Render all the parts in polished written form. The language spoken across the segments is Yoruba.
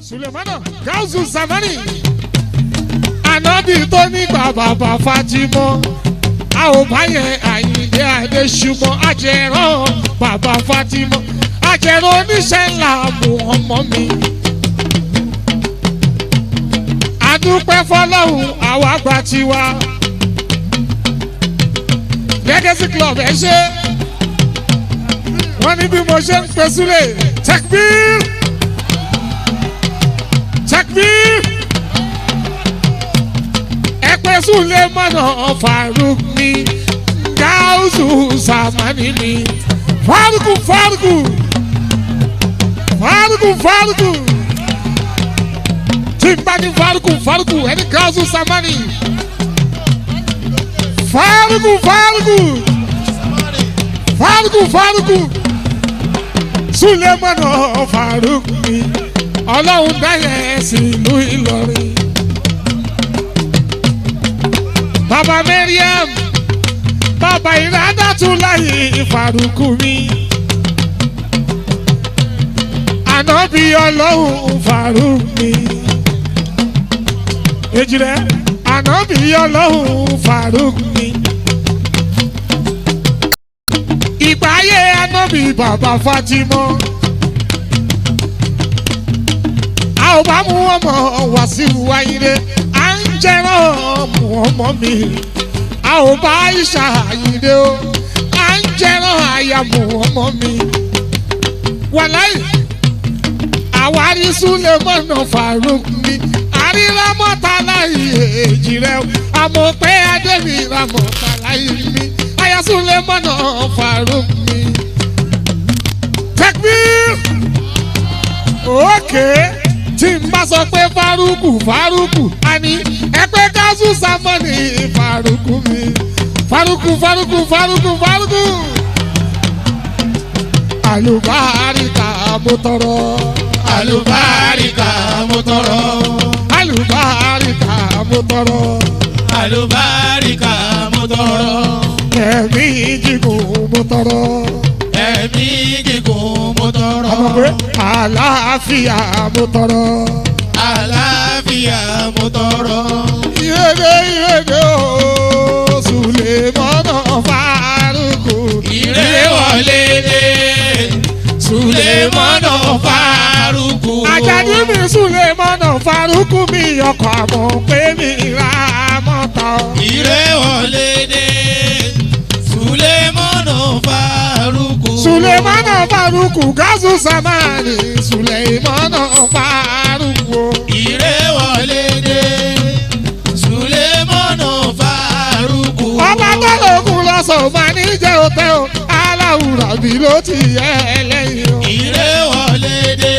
Sulemana Gausu Samani Ànábì tó nígbà bàbá Fatimọ́ a ò bá yẹn Àyìndé Adéṣùmọ́ àjẹrán bàbá Fatimọ́ àjẹrán oníṣẹ́ ńlá mú ọmọ mi. Àdúpẹ́ fọlọ́hún àwa gba tiwa. Legacy Club ẹ ṣe wọ́n ní bí mo ṣe ń pè Súlè Takbir Takbir ẹ pè Súlè mọ́nà Faruk mi Gausu Samani mi Faruku Faruku Faruku Faruku tí n bá ní Faruku Faruku ẹni Gausu Samani Faruku Faruku Faruku Faruku Sulemana Faruk mi Ọlọ́run dáyẹ̀ sí ìlú Ìlọrin. Bàbá Mariam bàbá Ìrádàtúláyì Faruku mi Ànábì Ọlọ́run Faruk mi Èjìrẹ́ Ànábì Ọlọ́run Faruk mi. Ìgbáyé Ànábì bàbá Fatimọ́. A ò bá mú ọmọ Wàsíù Àyìndé, à ń jẹran mú ọmọ mi. A ò bá Ìṣà Àyìndé o, à ń jẹran àyà mú ọmọ mi. Wàláì, àwárí Súlẹ̀mọ́nà Faruk mi. Àrírámọ́ta láì èjì rẹ̀ o, àmọ̀ pé Adébí ramọ̀ta láì mi. Aya Sulemana Faruk mi. Takbir! Okay. Tí n bá sọ pé Faruku Faruku, àní ẹ pé Gausu Samani Faruku mi. Faruku Faruku Faruku Faruku. Àlùbáríkà mo tọrọ. Àlùbáríkà mo tọrọ. Àlùbáríkà mo tọrọ. Àlùbáríkà mo tọrọ. Ẹ̀mí gígùn mo tọrọ. Ẹ̀mí gígùn mo tọrọ. Àmọ̀ pé àlàáfíà mo tọrọ. Àlàáfíà mo tọrọ. Ìrèdè ìrèdè o, Sulemana Faruku. Ire wọlé dé, Sulemana Faruku. Àjàdí mi Sulemana Faruku mi ọkọ̀ àmọ̀ pé mi ra mọ́tò. Ire wọlé dé, Sulemana Faruku. Sulemana Faruku Gausu Samani Sulemana Faruku. Ire wọlé dé, Sulemana Faruku. Ọba tó lókun lọ́sọ̀ máa ní jẹ́ òtẹ́ o, aláwùrà bí ló ti yẹ ẹlẹ́yìn o. Ire wọlé dé,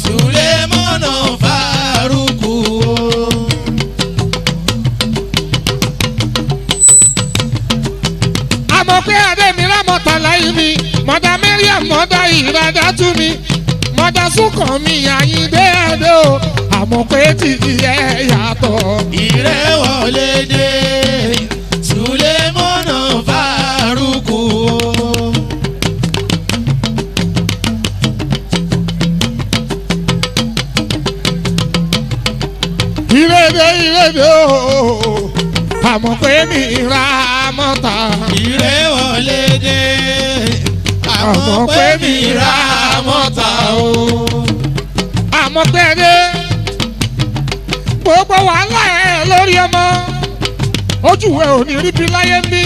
Sulemana Faruku. Àmọ̀ pé Adémi rámọ̀tà láyé mi, mọ̀dà Mariam mọ̀dà ìradá tú mi, mọ̀dà Súnkàn mi Àyìndé Adé o, àmọ̀ pé ti yẹ yàtọ̀. Ire wọlé dé, Sulemana Faruku. Ìrèdè ìrèdè o, àmọ̀ pé mi rámọ̀tà. Ire wọlé dé, àmọ̀ pé mi ra mọ́ta o. Àmọ̀ pé dé, gbogbo wàhálà ẹ̀ lórí ọmọ, ojú ẹ ò ní rí bí láyé ń bí.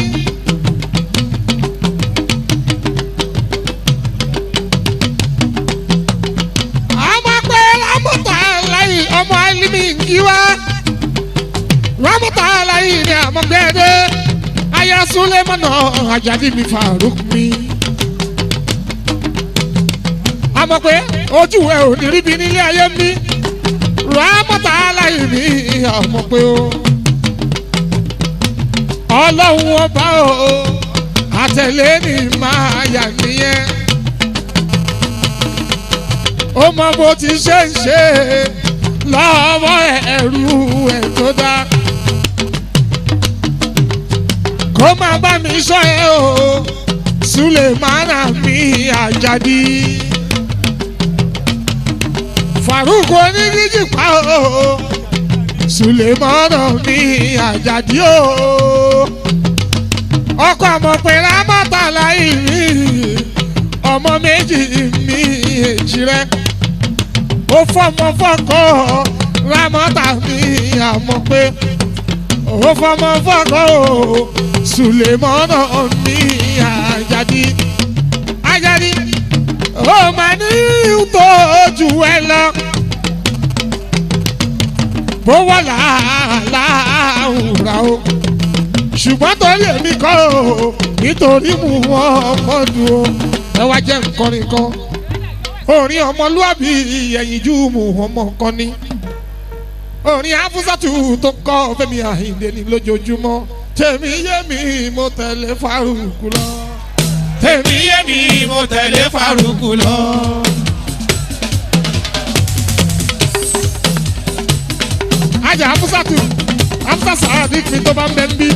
Àmọ̀ pé rámọ̀tà láyé ọmọ alimi ń kí wá. Rámọ̀tà láyé ni àmọ̀ pé dé, aya Sulemana Àjàdí mi Faruk mi. Àmọ̀ pé ojú ẹ ò ní rí bí nílé ayé ń bí. Rámọ̀tà láyé mi àmọ̀ pé o. Ọlọ́run ọba o, àtẹ̀lé ni máa yà nìyẹn. Ó mọ bó ti ṣe ń ṣe lọ́wọ́ ẹ̀rú ẹ̀ tó dá. Kó má bá mi sọ ẹ o, Sulemana mi Àjàdí. Faruku onígíjì pa o Sulemana mi Àjàdí o ọkọ àmọ̀ pé Rámọ́tàlá ìrì ọmọ méjì mi èjì rẹ ó fọmọ fọkọ Rámọ́tà mi àmọ̀ pé ó fọmọ fọkọ o Sulemana mi Àjàdí Àjàdí ó máa ní tó jù ẹ lọ bó wà láàláwùrà o ṣùgbọ́n torí èmi kọ́ o nítorí mú wọn mọ́dù o ẹ wá jẹ́ nǹkan nìkan orin ọmọlúwàbí ẹ̀yìn jù mú ọmọ kan ní orin afúsàtù tó kọ́ Fẹ́mi Àyìndé ní lójoojúmọ́ tèmi yé mi mo tẹ̀lé Fárúkú lọ. Tèmi yé mi mo tẹ̀lé Fárúkú lọ. Ajá afúsàtù afúsà sàádìk mi tó bá ń bẹ ń bí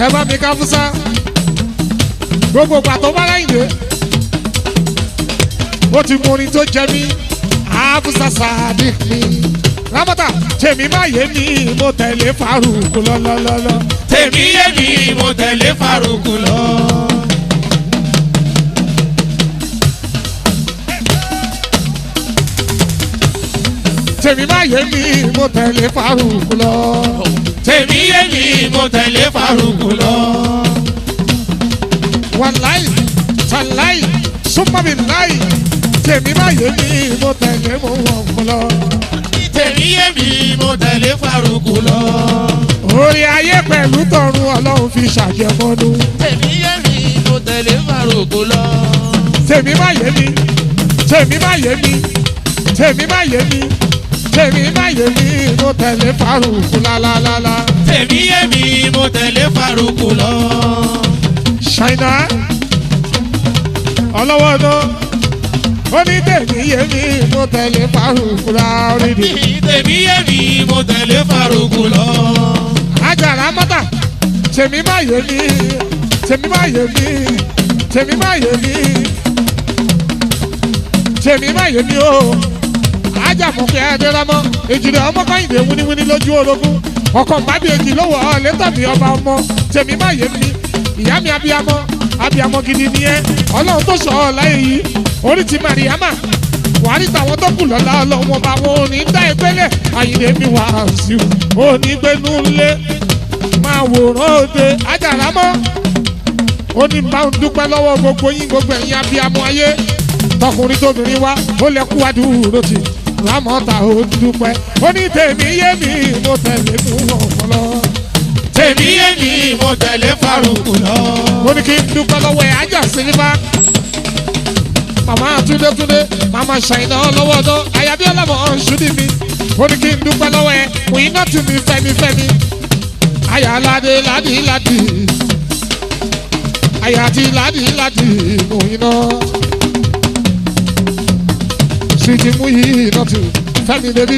ẹ bá mi ká fúsà gbogbo ìgbà tó bá láyìndé ó ti mú orin tó jẹ mí afúsà sàádìk mi Rámọ́tà tèmi má yé mi mo tẹ̀lé Fárúkú lọ́lọ́lọ́lọ́. Tèmi yé mi mo tẹ̀lé Fárúkú lọ. Tèmi má yé mi mo tẹ̀lé Fárúkú lọ. Tèmi yé mi mo tẹ̀lé Fárúkú lọ. Wàláì tàláì súnmọ́mi láì tèmi má yé mi mo tẹ̀lé mo wọ̀ lọ. Tèmi yé mi mo tẹ̀lé Fárúkú lọ. Orí ayé pẹ̀lú tọ̀run Ọlọ́run fi ṣàjẹmọ́nú. Tèmi yé mi mo tẹ̀lé Fárúkú lọ. Tèmi má yé mi tèmi má yé mi tèmi má yé mi tèmi má yé mi mo tẹ̀lé Fárúkú lálálálá. Tèmi yé mi mo tẹ̀lé Fárúkú lọ. Ṣáínà ọlọ́wọ́ náà ó ní tèmi yé mi mo tẹ̀lé Fárúkú lárídì. Tèmi yé mi mo tẹ̀lé Fárúkú lọ. Àjàrà mọ́tà tèmi má yé mi tèmi má yé mi tèmi má yé mi tèmi má yé mi o. Ajámọ̀kẹ́ Adérámọ́ èjìlẹ̀ ọmọ Kọ́yìndé wíníwíní lójú orogún ọkọ̀ bábí èjì lówó ọ̀lẹ́tọ̀ mi ọba ọmọ tèmi má yé mi ìyá mi abiyamọ abiyamọ gidi ni ẹ Ọlọ́run tó sọ ọ láyé yìí orí ti Màríyámà wàá tàwọn tó kù lọ́la Ọlọ́run ọba wọn ò ní dá ẹgbẹ́lẹ̀ Àyìndé mi wá sí i ò ní gbénú lé máa wòrán òde Àjàrámọ́ ó ní bá ń dúpẹ́ lọ́wọ́ gbogbo yín gbogbo ẹ̀yin abiyamọ ayé tọkùnrin tóbìnrin wa ó lẹ kú adúró tì Rámọ́tà ó dúpẹ́ ó ní tèmi yé mi mo tẹ̀lé mú ọ̀pọ̀lọ́. Tèmi yé mi mo tẹ̀lé Fárúkú lọ. Ó ní kí n dúpẹ́ lọ́wọ́ ẹ̀ ajá sílífà màmá túndétúndé màmá ṣàìná lọ́wọ́ ọ̀dọ́ àyàbí ọlọ́mọ ṣúdí mi ó ní kí n dúpẹ́ lọ́wọ́ ẹ̀ òyìnbó tù mí fẹ́mi fẹ́mi àyà ládé ládì ládì àyà ti ládì ládì òyìnbó sìkì mú yìí nọ́tù fẹ́mi bébí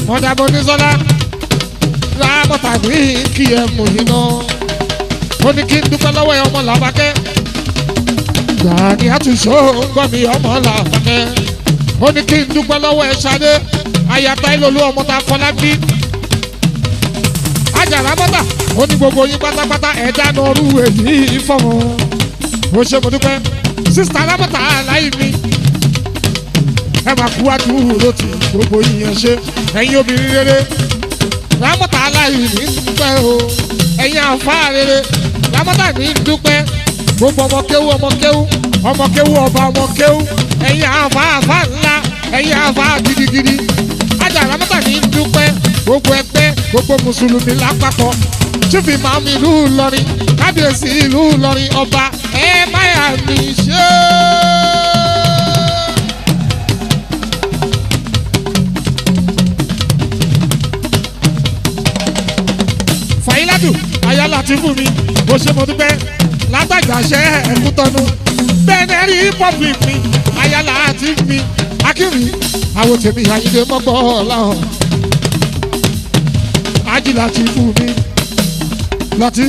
mọ̀dà mọ́nísọ́lá rámọ́tà ní kí ẹ mú yìí náà ó ní kí n dúpẹ́ lọ́wọ́ ẹ ọmọ làbákẹ́ gbàní àtúnṣe ń gbọ́ mi ọmọ làbákẹ́ ó ní kí n dúpẹ́ lọ́wọ́ ẹ ṣadé àyàtá ìlòlú ọmọ ta fọlábí Àjàrà mọ́tà ó ní gbogbo yín pátápátá ẹ̀ dáná ọrú èyí fọ́mọ ó ṣe mo dúpẹ́ sísítà rámọ́tà láì mi ẹ máa kú àdúró tí gbogbo yín yẹn ṣe ẹ̀yin obìnrin rere Rámọ́tà aláìní ń dúpẹ́ o ẹ̀yin àǹfààní rere Rámọ́tà ní ń dúpẹ́ gbogbo ọmọ kéwú ọmọ kéwú ọmọ kéwú ọba ọmọ kéwú ẹ̀yin àǹfààfà ńlá ẹ̀yin àǹfààní gidigidi Àjà Rámọ́tà ní ń dúpẹ́ gbogbo ẹgbẹ́ gbogbo mùsùlùmí lápapọ̀ Chief Imam ìlú Ìlọrin kábíyèsí ìlú Ìlọrin ọba ẹ máyà mi ṣe é. Fàyíládù ayálà ti fún mi bó ṣe mo dúpẹ́ látàgbàṣẹ́ ẹ̀kútọ́nu bẹ́ẹ̀nẹ́rì public mi ayálà ti fún mi akínrin àwọn tèmi Àyìndé mọ́gbọ́ ọ̀làhàn ajílà ti fún mi lọ́tí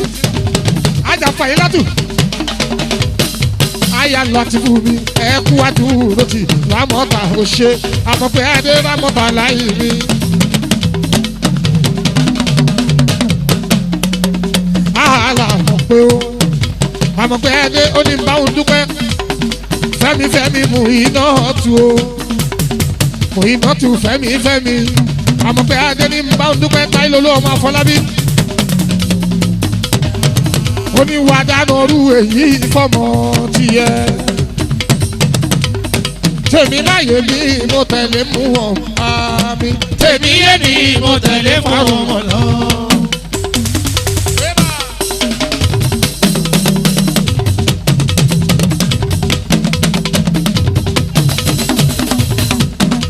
ajá Fàyíládù Aya láti fún mi ẹ kú àdúró tì Rámọ́tà ò ṣe àmọ̀pẹ́ adé Rámọ́tà láyé mi. Àhàlà àmọ̀pẹ́ o àmọ̀pẹ́ adé ó ní báwọn dúpẹ́ fẹ́mi fẹ́mi mú iná tu o mú iná tu fẹ́mi fẹ́mi àmọ̀pẹ́ adé ní báwọn dúpẹ́ Táílolú ọmọ Afọlábí ó ní wàá dáná orú èyí fọmọ tiẹ̀ tèmi láyé mi mo tẹ̀lé mú wọn àmì Tèmi yé mi mo tẹ̀lé fún ọmọ lọ.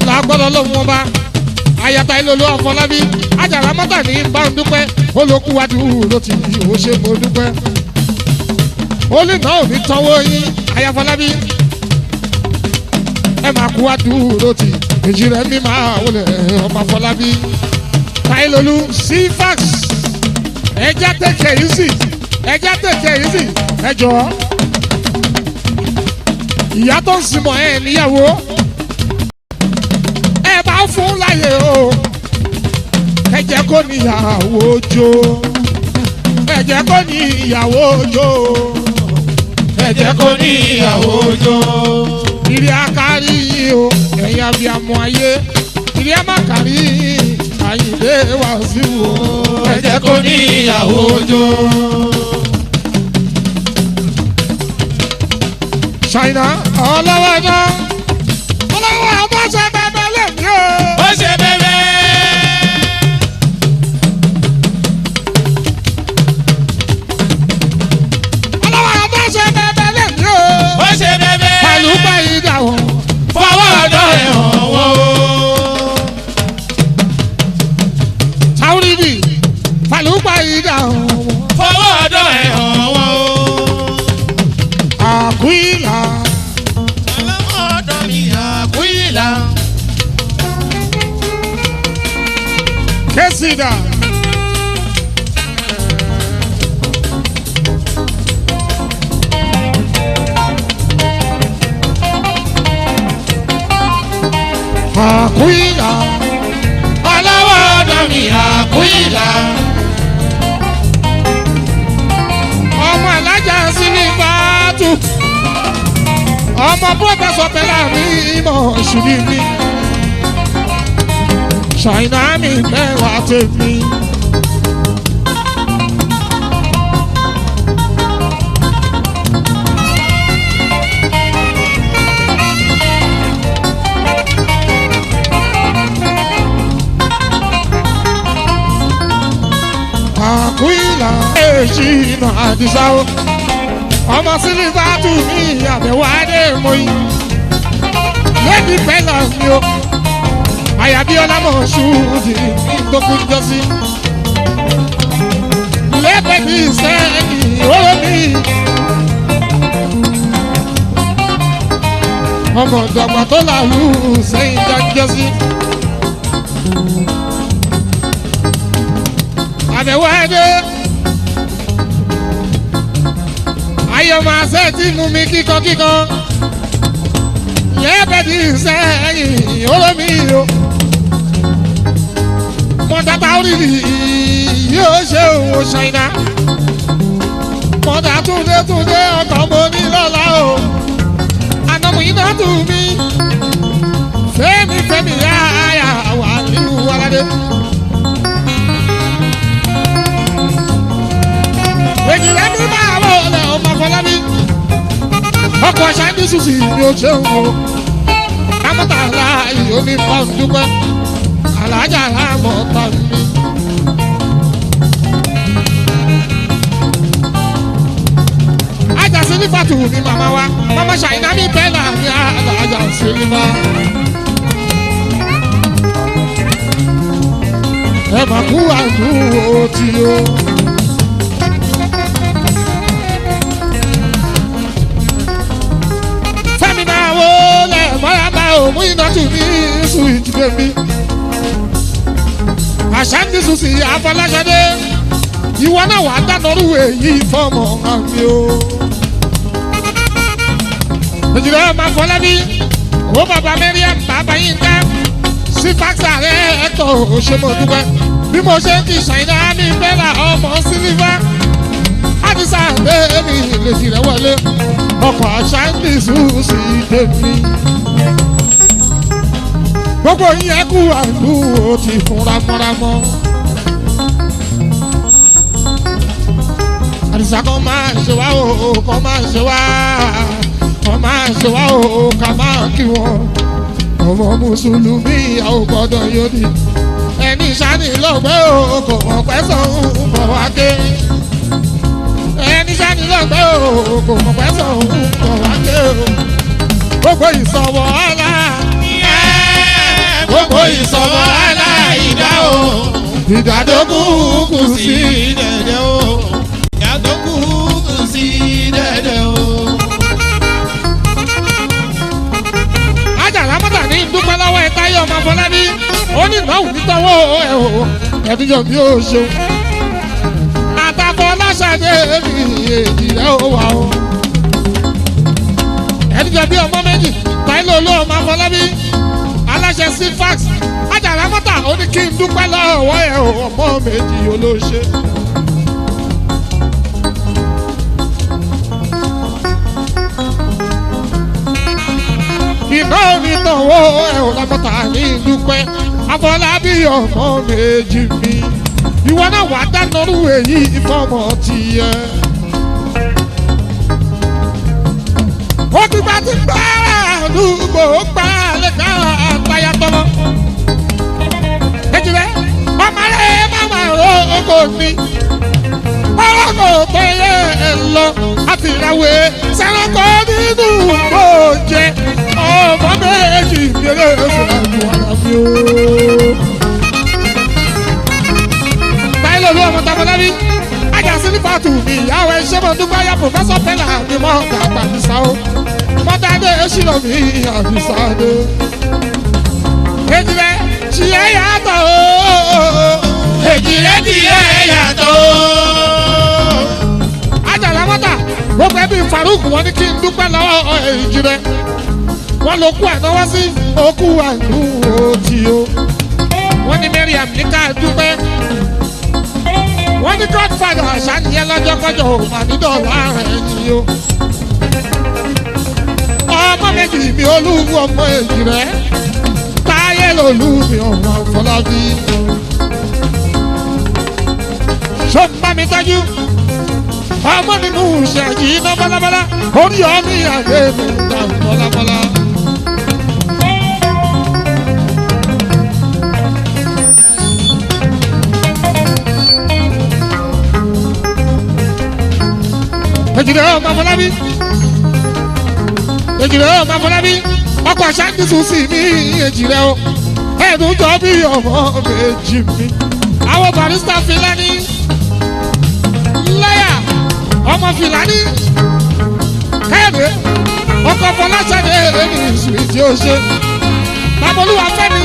Lágbọ́dọ̀ lóhun ọba ayata Ilolú Afọlábí Àjàrà mọ́tà ní bá ń dúpẹ́ olókùwájú ló ti ó ṣe mo dúpẹ́ ó lè náà ní tọwọ́ yín Ayáfọlábí ẹ máa kú wájú ló ti èjì rẹ̀ mi máa wọlé ọmọ Afọlábí Táílolú sífàx ẹja tẹ̀kẹ̀ yìí sì ẹja tẹ̀kẹ̀ yìí sì ẹjọ́ ìyá tó ń sinmọ̀ ẹ níyàwó ẹ bá fún láyè o ẹ jẹ́ kó níyàwó jó ẹ jẹ́ kó níyàwó jó Ẹ jẹ́ kó ní ìyàwó jó. ìrì akárí yìí o ẹ̀yin abiyamọ ayé ìrì amákárí yìí Àyìndé Wàsíù o Ẹ jẹ́ kó ní ìyàwó jó. Ṣáínà ọlọ́wọ́ náà ọlọ́wọ́ ọmọ ṣe bẹ́ẹ̀ lẹ́mí o. Ó ṣe bẹ́bẹ́. Ọlọ́wọ́ ọmọ ṣe bẹ́ẹ̀ lẹ́mí o. Ó ṣe bẹ́bẹ́. Pẹ̀lú báyìí dà wọ́n. Fọwọ́ ọ̀dọ́ ẹ̀ hàn wọ́n o. Táwùrìdì pẹ̀lú báyìí dà wọ́n. Fọwọ́ ọ̀dọ́ ẹ̀ hàn wọ́n o. Àkúìlà Ọlọ́wọ́ ọ̀dọ́ mi àkúyìlá. kẹ́sìdà. Àkúìlà Ọlọ́wọ́ ọ̀dọ́ mi àkúyìlá. ọmọ alájà sílífàtù ọmọ pírọfẹsọ pẹ̀lú mi mọ̀ ṣùdí mi ṣàìnà mi mẹ́wàá tèmi. Àkúìlà èjì náà àdìsá o ọmọ sílífàtù mi àbẹ̀wò adé mọ́yì lẹ́bi pẹ́lá mi o àyàbíọ́lá mọ̀ ṣùdì ní tó kú jọ́sí lẹ́bẹ̀ẹ́ ní sẹ́yìn oró mi ọmọ ìdàgbà tó làlú sẹ́yìn jájọ́sí. Àbẹ̀wò adé ayọ̀ máa ṣe tí mú mi kíkan kíkan lẹ́ẹ̀bẹ̀dì sẹ́yìn olómi o mọ̀tàtà orílì yóò ṣe òun ṣàìnà mọ̀tà túndé túndé ọkọ̀ mo ní lọ́la o ànàmù iná tù mí fẹ́mi fẹ́mi yáyà wà nínú aládé. Èjì rẹ̀ ní máa wọ̀ ọ́ ọmọ Afọlábí ọkọ̀ ṣáńdí ṣùṣì ni ó ṣeun o kámọ́tà láàyè omi pọ́n dúpẹ́ alájà láàmú ọ̀tá mi. Ajá sílífà tù ní màmá wa màmá ṣàyìnà mi bẹ́ẹ̀ náà ní alájà sílífà. Ẹ mà kú àdúró tí o. Fẹ́mi máa wo lẹ̀ mọ́ra máa ò mú iná tù ní sùn ìjìnlẹ̀ mi. Àṣà ń dísùn sí Afọláṣadé. Ìwọ náà wàá dáná rú èyí fọmọ àmì o. Òjìlẹ̀ ọmọ Afọlábí, owó bàbá Mariam bàbá Yínká, sífàksà rẹ̀ ẹ̀tọ́ òṣèmọ̀dúpẹ́. Bí mo ṣe ń kí Ṣàyínà mi bẹ́là ọmọ sílífà. Àdìsá bẹ́ẹ̀ni lèsì rẹ̀ wọlé. Ọkọ̀ àṣà ń bí sùúrù tèmi. Gbogbo yín ẹ kú àlù ó ti fún ramọ́ramọ́. Àdìsá kan máa ṣe wá o, kan máa ṣe wá, kan máa ṣe wá o, ká máa kí wọn. Ọmọ Mùsùlùmí a ò gbọ́dọ̀ yóò ẹni sani lọ́gbẹ́ o, kò mọ̀ pẹ́ sọ̀hún bọ̀ wá dé. Ẹni sani lọ́gbẹ́ o, kò mọ̀ pẹ́ sọ̀hún bọ̀ wá dé o. Gbogbo ìsọ̀wọ́ ọ̀la. Gbogbo ìsọ̀wọ́ aláìdá o. Ìdádógún kù sí. Dẹ̀dẹ̀ o. Ìdádógún kù sí dẹ̀dẹ̀ o. Àjàlá mọ́tà ní dúpẹ́ lọ́wọ́ ẹ táyé ọmọ Afọlábí. Ó ní ìnáwó nítọ́wọ́ ẹ o, ẹ̀dúnjọ bí ó ṣeun. Àtàkọ́ láṣàdé mi èjì rẹ̀ ó wà o. Ẹ̀dúnjọ bí ọmọ méjì, Táílò olú ọmọ Afọlábí. Aláṣẹ Sífàx, Àjàlá mọ́tà ó ní kí n dúpẹ́ lọ́wọ́ ẹ o, ọmọ méjì olóṣè. Iná mi tọ̀wọ́ ẹ̀ ò lámọ́ta ní dúpẹ́. Afọlábí ọmọ méjì mi. Ìwọ náà wà dáná rú èyí fọmọ tiẹ̀. Ó ti gba ti gbá àdúgbò ó gbá lẹ́ka àtayá tọmọ. Èjì rẹ̀ ọmọ rẹ̀ máma ro oko ni. Ọlọ́kọ̀ tó yẹ ẹ lọ àti ìràwé sẹ́rọ̀kọ̀ nínú gbòòjẹ. Ọmọ méjì mi lè sọ̀rọ̀ àlàáfíà o. Táyé ló ọmọ Tafọlábí. Ajá sílífàtù mi ìyàwó ẹṣẹ́ mọ̀ dúpẹ́ yá Pòfẹ́sọ̀ Pẹ́lá mi mọ́ dàgbà mi sá o. Mọ́tàdé ṣìlọ mi àbísàdé. Èjì rẹ̀ ṣìyẹ́ yàtọ̀ o. Èjì rẹ̀ tiẹ̀ yàtọ̀ o. Àjàlá mọ́tà gbogbo ẹbí Farouk wọn ní kí n dúpẹ́ lọ́wọ́ èjì rẹ̀. Wọ́n ló kú ànáwọ́ sí okú àìlú òtí o. Wọ́n ní Mariam ní ká dúpẹ́. Wọ́n ní Godfather àṣàníyàn lọ́jọ́kọ́jọ́ òmàdídọ̀lá rẹ̀ ni o. Ọmọ méjì mi olúwo ọmọ èjì rẹ̀. Táyé lolú mi ọmọ Afọlábí. Ṣó ń bá mi tọ́jú? Ọmọ mi mú ṣẹ̀yìn iná bọ́lábọ́lá. Orí ọmọ ìyàgbé mi ta bọ́lábọ́lá. Èjìrẹ́ ọmọ Afọlábí. Èjìrẹ́ ọmọ Afọlábí. Ọkọ̀ àṣàkíṣù sí mi èjìrẹ́ o. Ẹ̀dùn jọ bí ọmọ méjì mi. Àwọn barista Filani. Láyà ọmọ Filani. Káyọ̀dé ọkọ̀ Fọláṣadé èmi ìṣù tí ó ṣe. Bàbá Olúwa Fẹ́mi.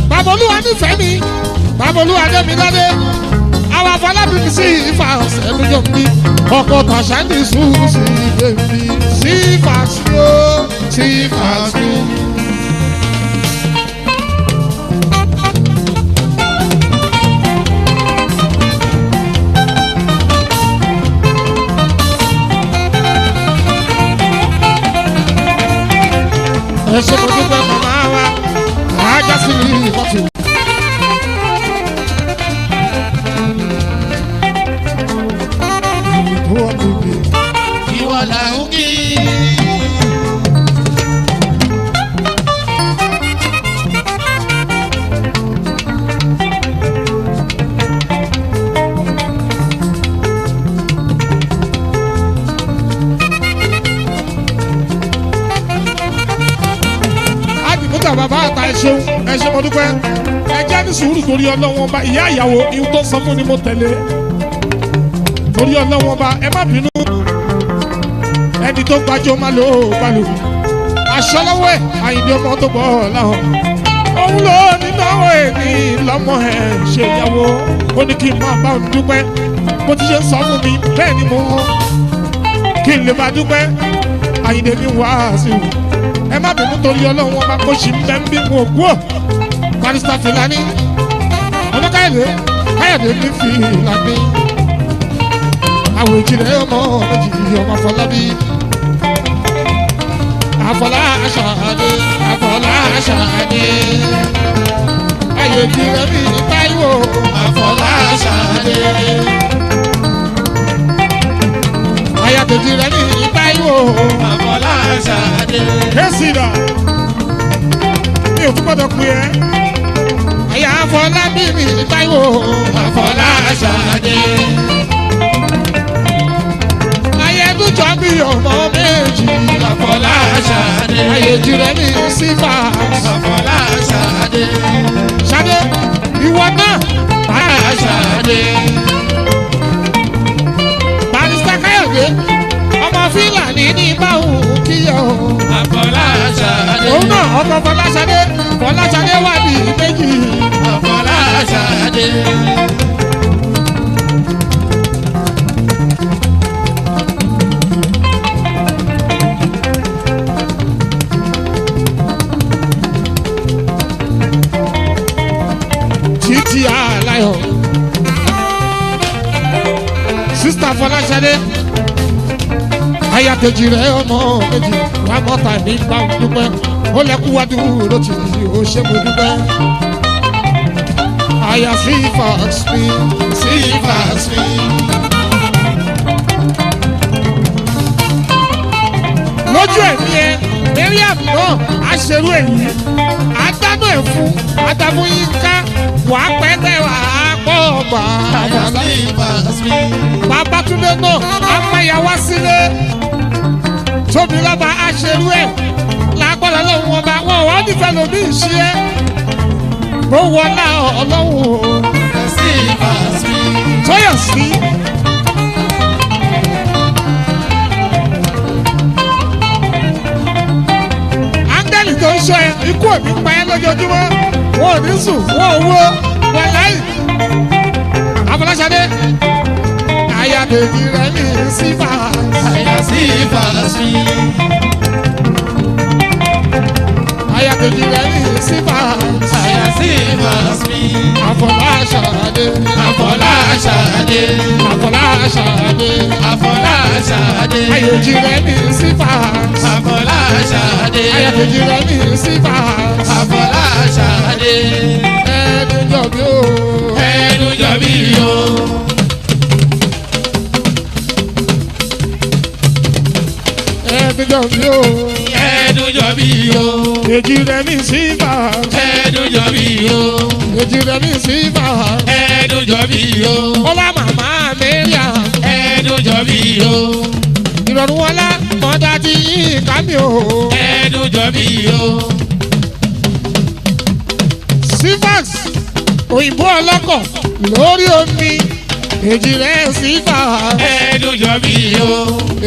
Bàbá Olúwa nífẹ̀ẹ́ mi. Bàbá Olúwa Démiládé. Àwọn Afọlábí mi sí ìfà ọ̀sẹ̀ lójó mi. Ọkọ̀ Tàṣándì sùn sí bèbí. Sí ìfà sí ó, sí ìfà sí. Ẹ ṣé mo dúpẹ́ màmá wa, àájá sí ìfọ̀tù. Ìwọ là ń kí. Àdìmútà bàbá àtà ẹ ṣeun ẹ ṣé mo dúpẹ́ ẹ jẹ́ ní sùúrù torí Ọlọ́run ọba ìyá ìyàwó ihun tó sọ fún ni mo tẹ̀lé torí Ọlọ́run ọba ẹ má bínú ẹni tó gbájú má lò ó balù aṣọ lọ́wọ́ ẹ̀ Àyìndé ọmọ tó bọ̀ ọ́ láhàn òun ló ní náwó ẹ̀ ní lọ́mọ ẹ̀ ṣe ìyàwó ó ní kí n máa bá òun dúpẹ́ Bó ti ṣe ń sọ fún mi bẹ́ẹ̀ ni mo hàn. Kí n lè bá dúpẹ́, Àyìndé mi wá sí i. Ẹ má bínú torí Ọlọ́run ọba kó ṣì ń bẹ́ ń bí mo kú ò. Barrister Filani, ọmọ Káyọ̀dé, Káyọ̀dé mi Filani. Àwọn ìjìnlẹ̀ ọmọ méjì ọmọ Afọlábí. Afọláṣadé, Afọláṣadé. Ayọ̀dé mi Táíwò, Afọláṣadé. Ayọ̀dé mi Táíwò, Afọláṣadé. Kẹ́sìdà, mi ò tún gbọ́dọ̀ pè ẹ́. Àyà Afọlábí mi Táíwò, Afọláṣadé. Ayẹ̀dújọ́ bí ọmọ méjì, Afọláṣadé. Ayẹ̀jìrẹ́ mi sífà. Afọláṣadé. Ṣadé, ìwọ náà, Afọláṣadé. Barrister Káyọ̀dé, ọmọ Fílàní ní báwù kíyọ̀. Afọláṣadé. Òun náà ọkọ Fọláṣadé, Fọláṣadé wà ní méjì. Afọláṣadé. Títí aláyọ̀. Sísítà Fọláṣadé, aya kejì rẹ̀ ọmọ méjì, wà mọ́ta ní bá ń dúpẹ́. Ó lẹ́kú wá dúró tì í, ó ṣe mo dúpẹ́. Aya sí Fox mi, sí Fox mi. Lójú ẹ̀mí ẹ, Mariam náà á ṣerú èyí. Àdánù ẹ̀ fún, àdàmú yín ká, wàá pẹ́pẹ́ wàá pọ̀ bàbá. Babátúndé náà á máyà wá sílé. Tóbi lọ́ba á ṣerú ẹ̀. Lágbọ́dọ̀ lọ́hùn ọba wọn wọ́n nífẹ̀ẹ́ lómi ìṣe ẹ́. Bó wọlá ọlọ́hun o. Tóyọ̀ sí. Áńgẹ́lì tó ń ṣọ́ ẹ, ikú ò ní pa ẹ́ lójoojúmọ́. Wọn ò ní sùn, wọn ò wó, wọn láì. Afọláṣadé, aya bèbí rẹ̀ ní sífà. Aya bèbí rẹ̀ ní sífà. Afọláṣadé, Afọláṣadé. Afọláṣadé, Afọláṣadé. ayòjì rẹ̀ ní sífà. Afọláṣadé. Aya bèbí rẹ̀ ní sífà. Afọláṣadé. Ẹni jọ bí o. Ẹnu jọ bí o. Ẹni jọ bí o. Ẹnu jọ bí o. Èjì rẹ̀ ní sífà. Ẹnu jọ bí o. Èjì rẹ̀ ní sífà. Ẹnu jọ bí o. Ọlá màmá Mariam. Ẹnu jọ bí o. Ìrọ̀rùn ọlá mọ́tà ti yí kámi o. Ẹnu jọ bí o. Sifax òyìnbó ọlọ́kọ̀ lórí omi. Èjì rẹ̀ sífà. Ẹnu jọ bí o.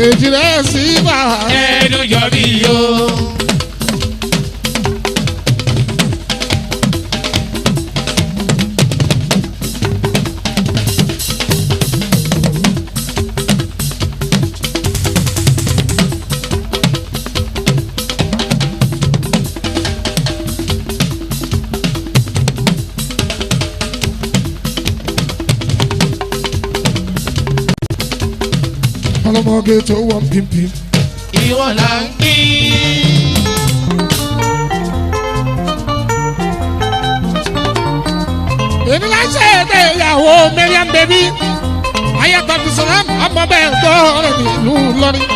Èjì rẹ̀ sífà. Ẹnu jọ bí o. Ọlọ́mọge tó wọ́n pínpín. Ìwọ là ń kí. Èmi láṣẹ èdè ìyàwó Mariam baby. Ayatollah Abdulsalam ọmọ bẹ́ẹ̀ tó rẹ̀ nílùú lọ́rin.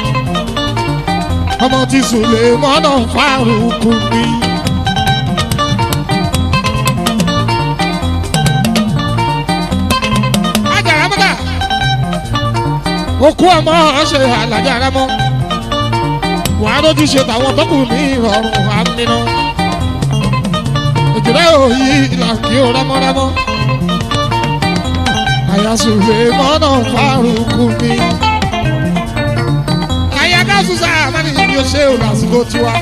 Ọmọ ti Sùlẹ̀mọ́nà Fárúkú mi. Ajara mọ́tà. Okú ọmọ ṣe àlàjára mọ́. Wàá lójú ṣe tàwọn tó kù ní ìrọ̀rùn àmìnà. Òjòlá òyì ìlàkì ó rámọ́rámọ́. Àyà Sùlẹ̀mọ́nà Fárúkú mi. Àyà Gáúsù sáà ní ibi ó ṣe ò lásìkò tiwa.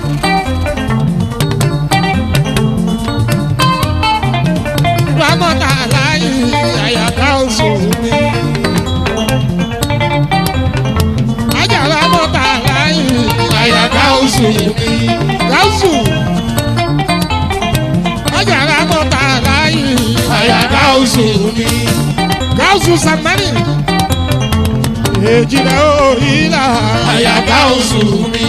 Rámọ́tà láyé àyà Gáúsù mi. Gáúsù mi. Gáúsù Ajára mọ́ta láyé. Àyà gáúsù mi. Gáúsù Samani. Èjìlá òyìnlá. Àyà gáúsù mi.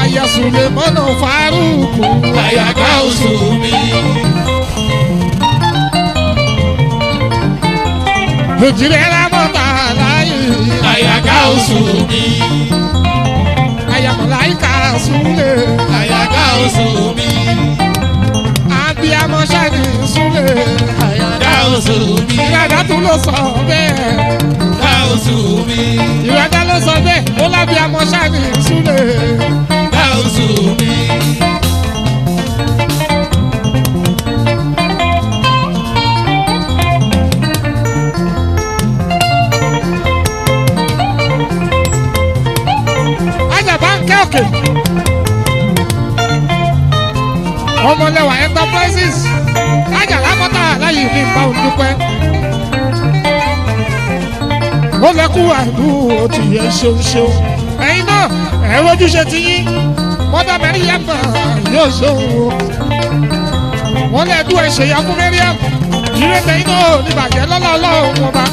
Àyà Sùlẹ̀mọ́nà Fárúkù. Àyà gáúsù mi. Èjìlá mọ́ta láyé. Àyà gáúsù mi. Àyà Màláíkà Súlẹ̀. Àyà gáúsù mi. Abiyamọ Ṣáni Súlẹ̀. Àyà gáúsù mi. Ìrẹ̀dá tún ló sọ bẹ́ẹ̀. Gáúsù mi. Ìrẹ̀dá ló sọ bẹ́ẹ̀. Ó lábíamọ Ṣáni Súlẹ̀. Gáúsù mi. Ajaba ń kẹ́ òkè. Ọmọlẹ́wà Enterprises. Ajàlá mọ́tà láyé mi bá òun dúpẹ́. Ó lẹ́kú àìlú ó ti yẹ ṣeun ṣeun. Ẹ̀yin náà ẹ̀ rojúṣe ti yín. Mọ́tà Mẹ́ríyàm náà yóò ṣeun o. Wọ́n lẹ́ẹ̀dú ẹ̀ ṣèyá fún Mẹ́ríyàm. Ìrètè yín náà ò ní bàjẹ́ lọ́lá ọlọ́run ọba.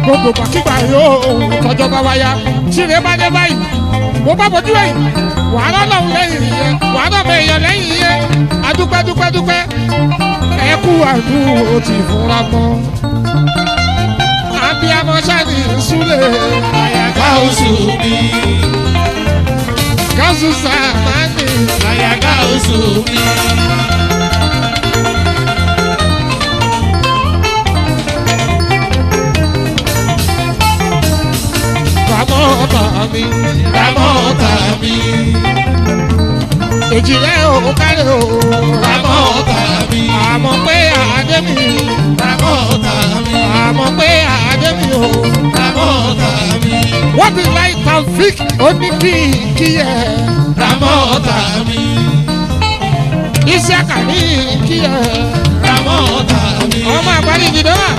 Gbogbo pàkígbà yóò tọjọ́ bá wáyá. Tíire bá dé báyìí, mo bá bojú ẹ̀yìn, wàhálà lọ́hùn lẹ́yìn yẹn, wàhálà bẹ èèyàn lẹ́yìn yẹn. Adúpẹ́ dúpẹ́ dúpẹ́, ẹ kú àdúró ti fúnra mọ́. Abiyamọ ṣáàdì Súlẹ̀, Àyà gáúsù mi. Gáúsù Sàmánì, Àyà gáúsù mi. Ramọ́ta mi, Ramọ́ta mi. Èjìlẹ̀ ò kárẹ̀ o, Ramọ́ta mi. Àmọ́ pé àdé mi, Ramọ́ta mi. àmọ́ pé àdé mi o. Ramọ́ta mi. Wọ́n ti láì Taofik ó ní kí kí ẹ. Ramọ́ta mi. Isiaka ní kí ẹ. Ramọ́ta mi. Ọmọ àgbárí ìdìdó wà.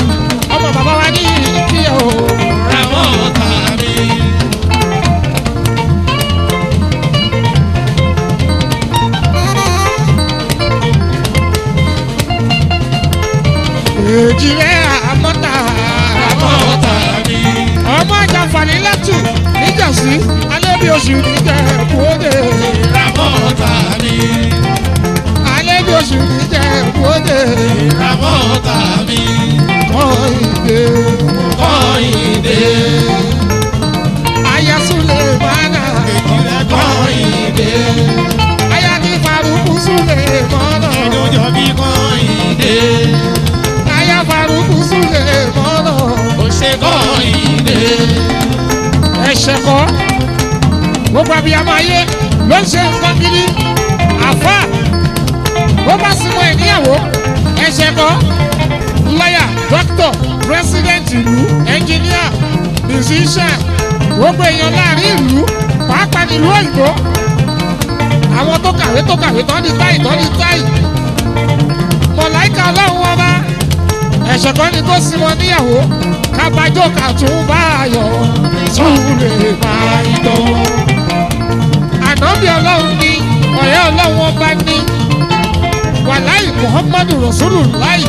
Ọmọ bàbá wa ní kí ẹ o. Ramọ́ta mi. Èjìrẹ́ àmọ́ta. Ramọ́ta mi. Ọmọ àjàfàní látù níjàsí. Alẹ́ bí oṣù níjẹ̀ kúódé. Ramọ́ta mi. Alẹ́ bí oṣù níjẹ̀ kúódé. Ramọ́ta mi. Kọ́ ìdè. Kọ́hìndé. Aya Sulemana. Èjìrẹ́ Kọ́hìndé. Aya ní Faruku Sulemana. Ìdúnjọ bí Kọ́hìndé. Aya Faruku Sulemana. Ó ṣe Kọ́hìndé. Ẹ̀ṣẹ̀ kọ́ gbogbo abiyamọ ayé ló ń ṣe nǹkan gidi àfa bó bá sinmi ẹ̀ níyàwó ẹ̀ṣẹ̀ kọ́ lọ́yà dókítọ̀ pírẹsidẹ́ǹtì ìlú ẹnjìníà musician gbogbo èèyàn láàrin ìlú pàápàá nílùú òyìnbó àwọn tó kàwé tó kàwé tán ní táì tán ní táì mọ̀láìkà ọlọ́run ọba ẹ̀ṣẹ̀ kan ni kó sin wọn níyàwó kábàjọ́ kàtún bá ayọ̀ tún lè máa dán. Ànábì ọlọ́run ni ọ̀rẹ́ ọlọ́run ọba ní wàláì Muhammadu Rasulullahi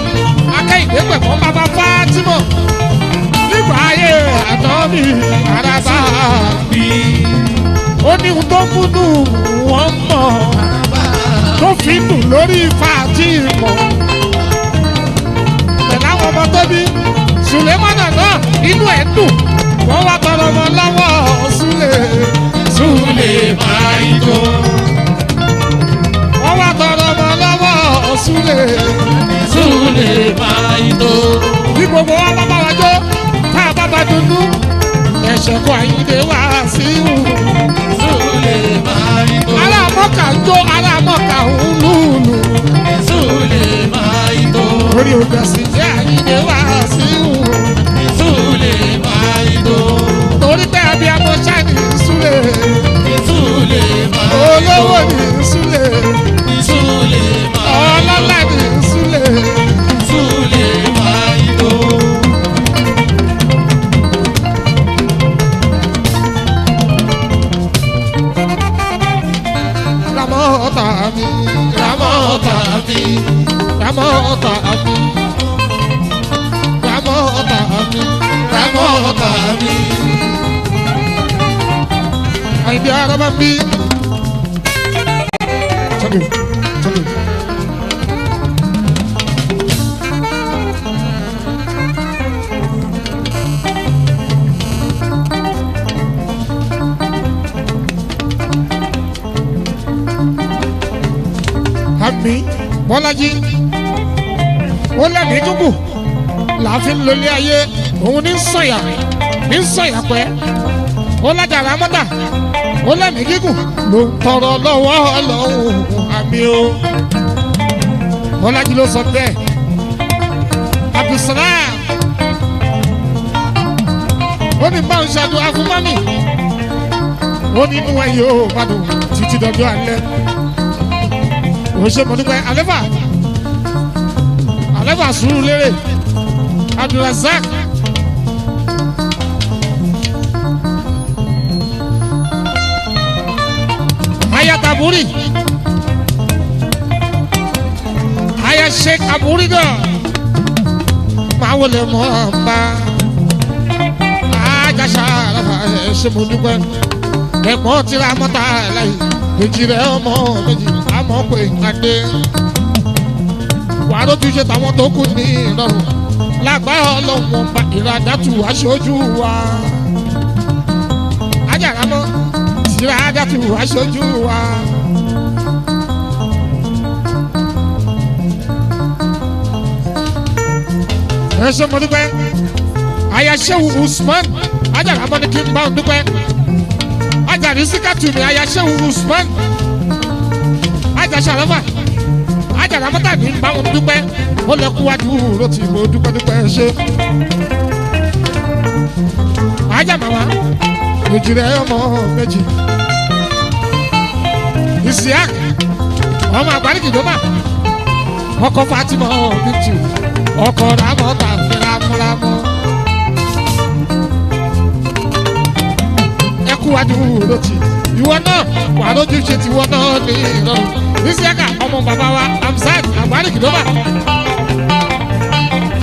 akẹ́yìndé pẹ̀mọ́ bàbá Fátímọ̀ nígbà ayé ànábì àràbà Bí ó ní ohun tó múnú wọn mọ̀ tó fi dùn lórí Fátímọ̀ pẹ̀lú àwọn ọmọ tó bí Sùlẹ́mọ́nà náà inú ẹ̀ dùn wọ́n wá tọrọ ọmọ lọ́wọ́ Súlẹ̀ Súlè máa ń tó. wọ́n wá tọrọ ọmọ lọ́wọ́ Súlẹ̀ Súlè máa ń tó. bí gbogbo wa bá bá wa jó tá a bá bá dunnú ẹ̀ṣẹ̀ kọ Àyìndé wá sí ìhù Súlè máa ń tó. ará mọ́kà ń jó ará mọ́kà ń lùlù Súlè máa ń tó. orí ògbẹ̀sì jẹ́ Àyìndé wá sí ìhù Súlè máa ń tó. torí pé abiyamọ ṣáà ní Súlẹ̀ Súlè máa ń tó. olówó ní Súlẹ̀ Súlè máa ń tó. ọlọ́lá ní Súlẹ̀. Súlè máa ń tó. Ramọ́ta mi. Ramọ́ta mi. Ramọ́ta mi. Àyìndé araba mi. Thank you. Thank you. Àmì Bọ́lájí ó lẹ́mìí gúngùn láàfin lólé ayé òun ní sọ̀yà ní sọ̀yà pẹ́ ó lájà rámọ́tà ó lẹ́mìí gígùn ló ń tọrọ lọ́wọ́ Ọlọ́run àmì o Bọ́lájí ló sọ bẹ́ẹ̀ Abdulsalam ó ní bá ń ṣàdúrà fún mọ́mì ó ní inú ẹ yóò má dùn títí dọjọ́ alẹ́ ó ṣe mọ̀ nípa àlẹ́fà àlẹ́fà sùúrù lérè Abdulrasaq aya taburi aya sheikh aburi gan máa wọlé mọ́ ọba ajásá àlàfà ẹ ṣe mọ̀ dúpẹ́ ẹ̀gbọ́n tíra mọ́ta láyé èjì rẹ̀ ọmọ méjì àmọ́ pé adé wàá lójú ṣe tàwọn tó kù ní ìrọ̀rùn lágbára ọlọ́run ọba ìradàtú aṣojú wa ajáramọ́ tìradàtú aṣojú wa. Ẹ ṣé mo dúpẹ́ ayaṣẹ́wò Usman ajáramọ́ ni kí n bá òun dúpẹ́ ajàrí síkàtù mi ayaṣẹ́wò Usman ajàṣàlọ́fà ajàlámọ́tà ní bá wọn dúpẹ́ ó lọ kú wájú ló ti mo dúpẹ́ dúpẹ́ ṣe. Ajá màmá méjì rẹ̀ ọmọ méjì. Isiaq ọmọ àgbáríkì ló mà ọkọ Fatima bìtì ọkọ Ramọ́tà ramúramú. Ẹ kú wájú ló ti ìwọ náà wà lójú ṣe tiwọ náà ní ìrọ̀rùn. Isiaka ọmọ bàbá wa Hamzat àgbáríkì ló mà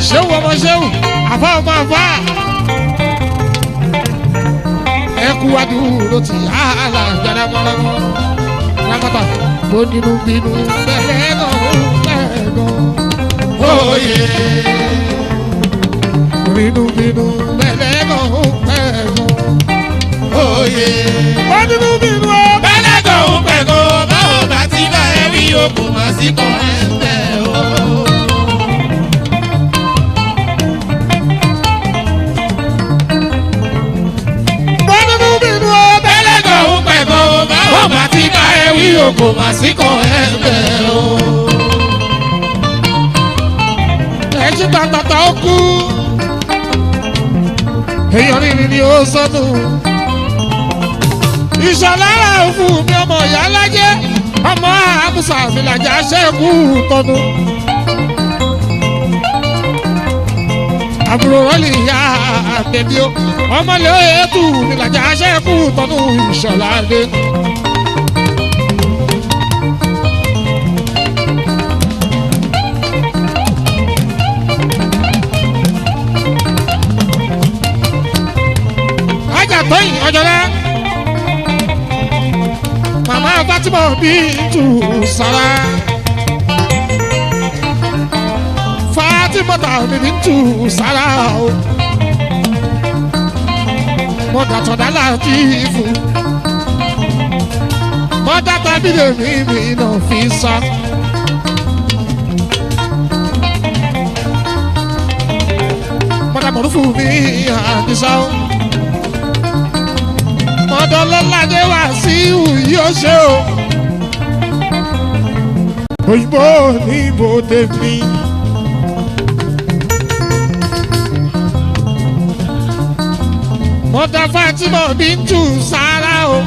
ṣéwù ọmọ ṣéwù àfá ọmọ àfá ẹ kú wá dúró ti àhàlà jádámọ́lámọ́ lápáta tó nínú bínú bẹ́ẹ̀ náà bẹ́ẹ̀ gan. Oyè. Bínú bínú bẹ́ẹ̀ náà bẹ́ẹ̀ gan. Oyè. Ó nínú bínú ọ Bẹ́lẹ̀ gan ń pẹ̀ gan, báwo bá ti bá ẹ wí okùn mọ̀ sí kan ẹ̀ ń bẹ̀ o. Ó nínú bínú ọ Bẹ́lẹ̀ gan ń pẹ̀ gan, báwo bá ti bá ẹ wí okùn mọ̀ sí kan ẹ̀ ń bẹ̀ o. Ẹ̀jú tàtàtà ó kú. Èèyàn rírì ni ó sọnù. Ìṣọ̀lára òfù mi ọmọ ìyá lájẹ́. Ọmọ àmúṣà mi làjà ṣẹ́kù tọ́nu. Àbúrò rọ́lì ìyá àbẹ̀bí o. Ọmọ lè tù mi làjà ṣẹ́kù tọ́nu ìṣọ̀lá dé. Ajá tóyìn ọjọ́lá. Màmá Fatima Bintu Sara. Fatima tàbí Bintu Sara o. Mọ̀dà tọ̀dá láti fún. Mọ̀dà tàbí lèmi mi náà fi sá. Mọ̀dà mọ̀rúfù mi àdìsá o mọ̀dọ́lọ́ládé wá sí yóò ṣe o. Òyìnbó ní ibodè mi. Mọ̀dà Fatima Bintu Sara o.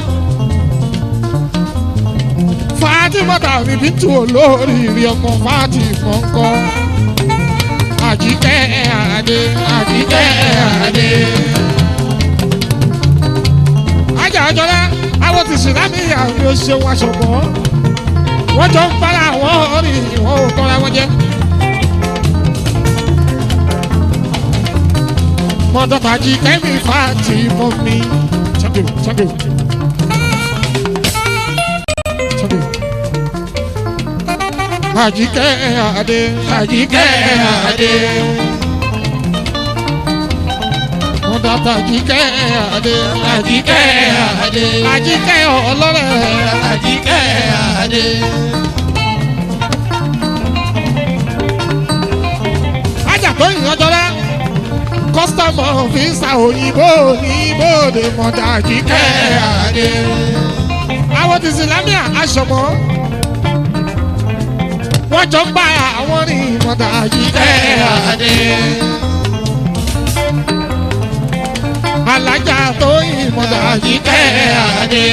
Fatima tàbí Bintu olóríire ọmọ Fatima ńkọ́. Àjíkẹ́ Adé, Àjíkẹ́ Adé ajá àjọlá àwọn ti sùn lámì àwọn yóò ṣe wọn aṣọ̀gbọ́n wọ́n jọ ń bára àwọn rìn ìwọ̀n ò tọ́ra wọn jẹ́. Mọ̀dọ́tà jí kẹ́mi fàtí mọ́ mi. Thank you, thank you. Thank you. Àjíkẹ́ Adé, Àjíkẹ́ Adé. Mọ̀dọ́tà jíkẹ́ Adé, Àjíkẹ́ Adé. Àjíkẹ́ ọlọ́rẹ̀. Àjíkẹ́ Adé. Ajá tó yìn ọjọ́lá. Kọ́sítọ́mù ọ̀fíìsà òyìnbó òyìnbó lè mọ̀dà Àjíkẹ́ Adé. Àwọn ti Sìlámíà aṣọ̀mọ́. Wọ́n jọ ń bá àwọn rìn mọ̀dà Àjíkẹ́ Adé. Alájà tó yìn mọ̀dà Àjíkẹ́ Adé.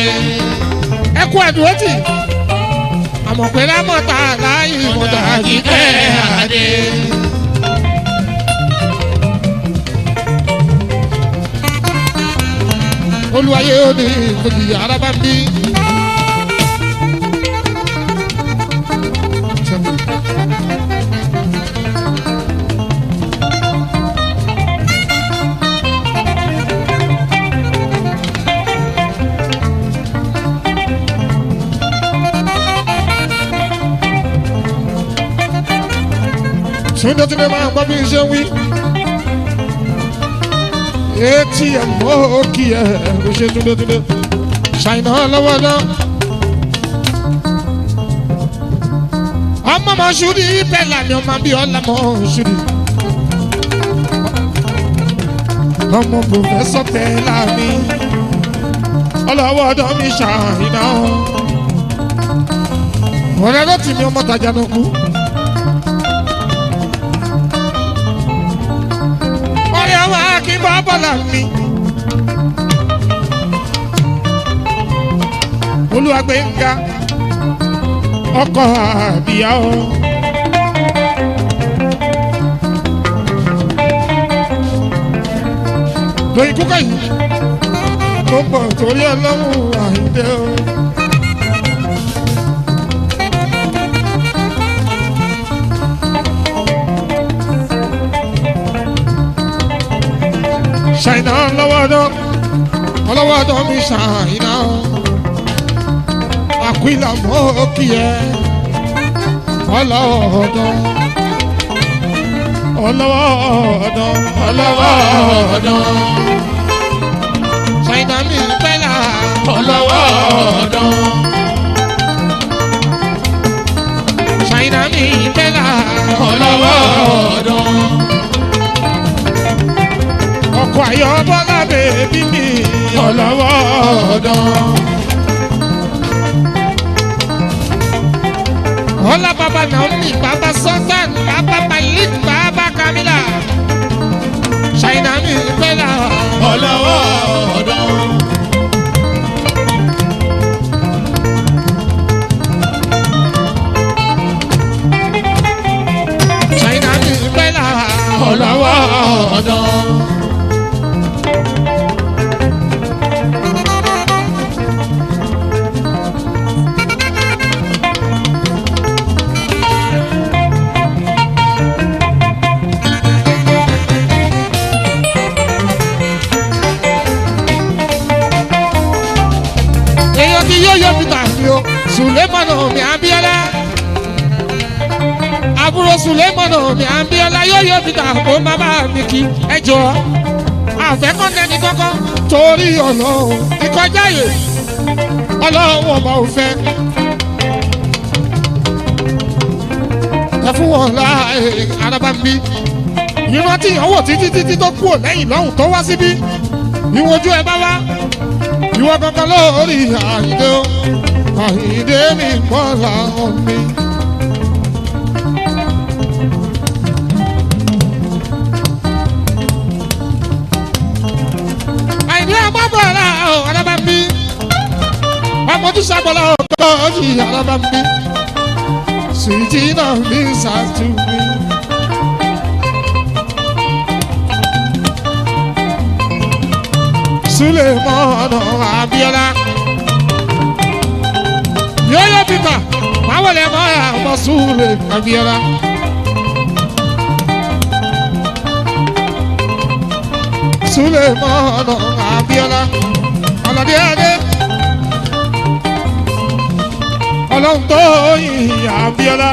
Ẹ kú ẹ̀dùn ó tì. Àmọ̀ pé lámọ̀tà láyìn mọ̀dà Àjíkẹ́ Adé. Olúwayé ó ní ìfòjì arábá ń bí. Túndé Túndé máa ń gbọ́ bí n ṣe ń wí. ATM ó kì í ẹ̀ ló ṣe Túndé Túndé. Ṣàìná lọ́wọ́ náà. Ọmọ mọ̀ ṣúrí bẹ́ẹ̀ làmì ọmọ bí ọ̀la mọ̀ ṣúrí. Ọmọ pòfẹ́sọ̀ bẹ́ẹ̀ làmì. Ọlọ́wọ́ ọ̀dọ́ mi ṣàìná. Ọ̀rẹ́ ló tì mí ọmọ tàjà náà kú. Ọ̀rẹ́ wa kí n bá bọ́lá mi. Olúwagbénga ọkọ̀ àbíyá o. Lóyún kúkọ̀ yìí, mo pọ̀ torí ọlọ́run àìdè o. Ṣàìná lọ́wọ́ ọdún, ọlọ́wọ́ ọdún mi ṣàìná. Àkúìlà mọ́ kí ẹ, ọlọ́wọ́ ọdún, ọlọ́wọ́ ọdún, ọlọ́wọ́ ọdún. Ṣàìná mi bẹ́là, Ọlọ́wọ́ ọ̀dán. ṣàìná mi bẹ́là, Ọlọ́wọ́ ọ̀dán. Ọkọ̀ ayọ̀ bọ́lá bèbí mi, Ọlọ́wọ́ ọ̀dán. Ọlá bàbá Naomi, bàbá Sultan, bàbá Malik, bàbá Kamila. Ṣàìná mi bẹ́là. Ọlọ́wọ́ ọ̀dán. Ṣàìná mi bẹ́là. Ọlọ́wọ́ ọ̀dán. Èèyàn ti yóò yọ Peter mi o, Sùlẹ́mọ̀nà mi Abíọ́lá. Àbúrò Sùlẹ́mọ̀nà mi Abíọ́lá yóò yọ Peter kó má bá mi kí ẹ jọ. Àfẹ́kọ́ndẹ́ni kọ́kọ́ torí ọlọ́run ìkọjá yè ọlọ́run ọba ò fẹ́. Ẹ fún wọn láàyè araba ń bí. Ìrántí ìyàwó títí títí tó kúrò lẹ́yìn lọ́hùn tó wá síbí. Ìwọ̀n ẹ bá wá ìwọ kankan lórí Àyìndé o Àyìndé mi mọ́ làwọn mi. Àyìndé ọmọ bọ̀rọ̀ o alábà ń bí ọmọ tó ṣàbọ̀lá ọkọ̀ ọ̀jì alábà ń bí sùìtì náà mi ṣàtúnmí. Sulemana Abiola. Yóyó Peter, máa wọlé mọ́ ọmọ Sule Abiola. Sulemana Abíọ́lá Aládé Adé Ọlọ́run tó yìn Abíọ́lá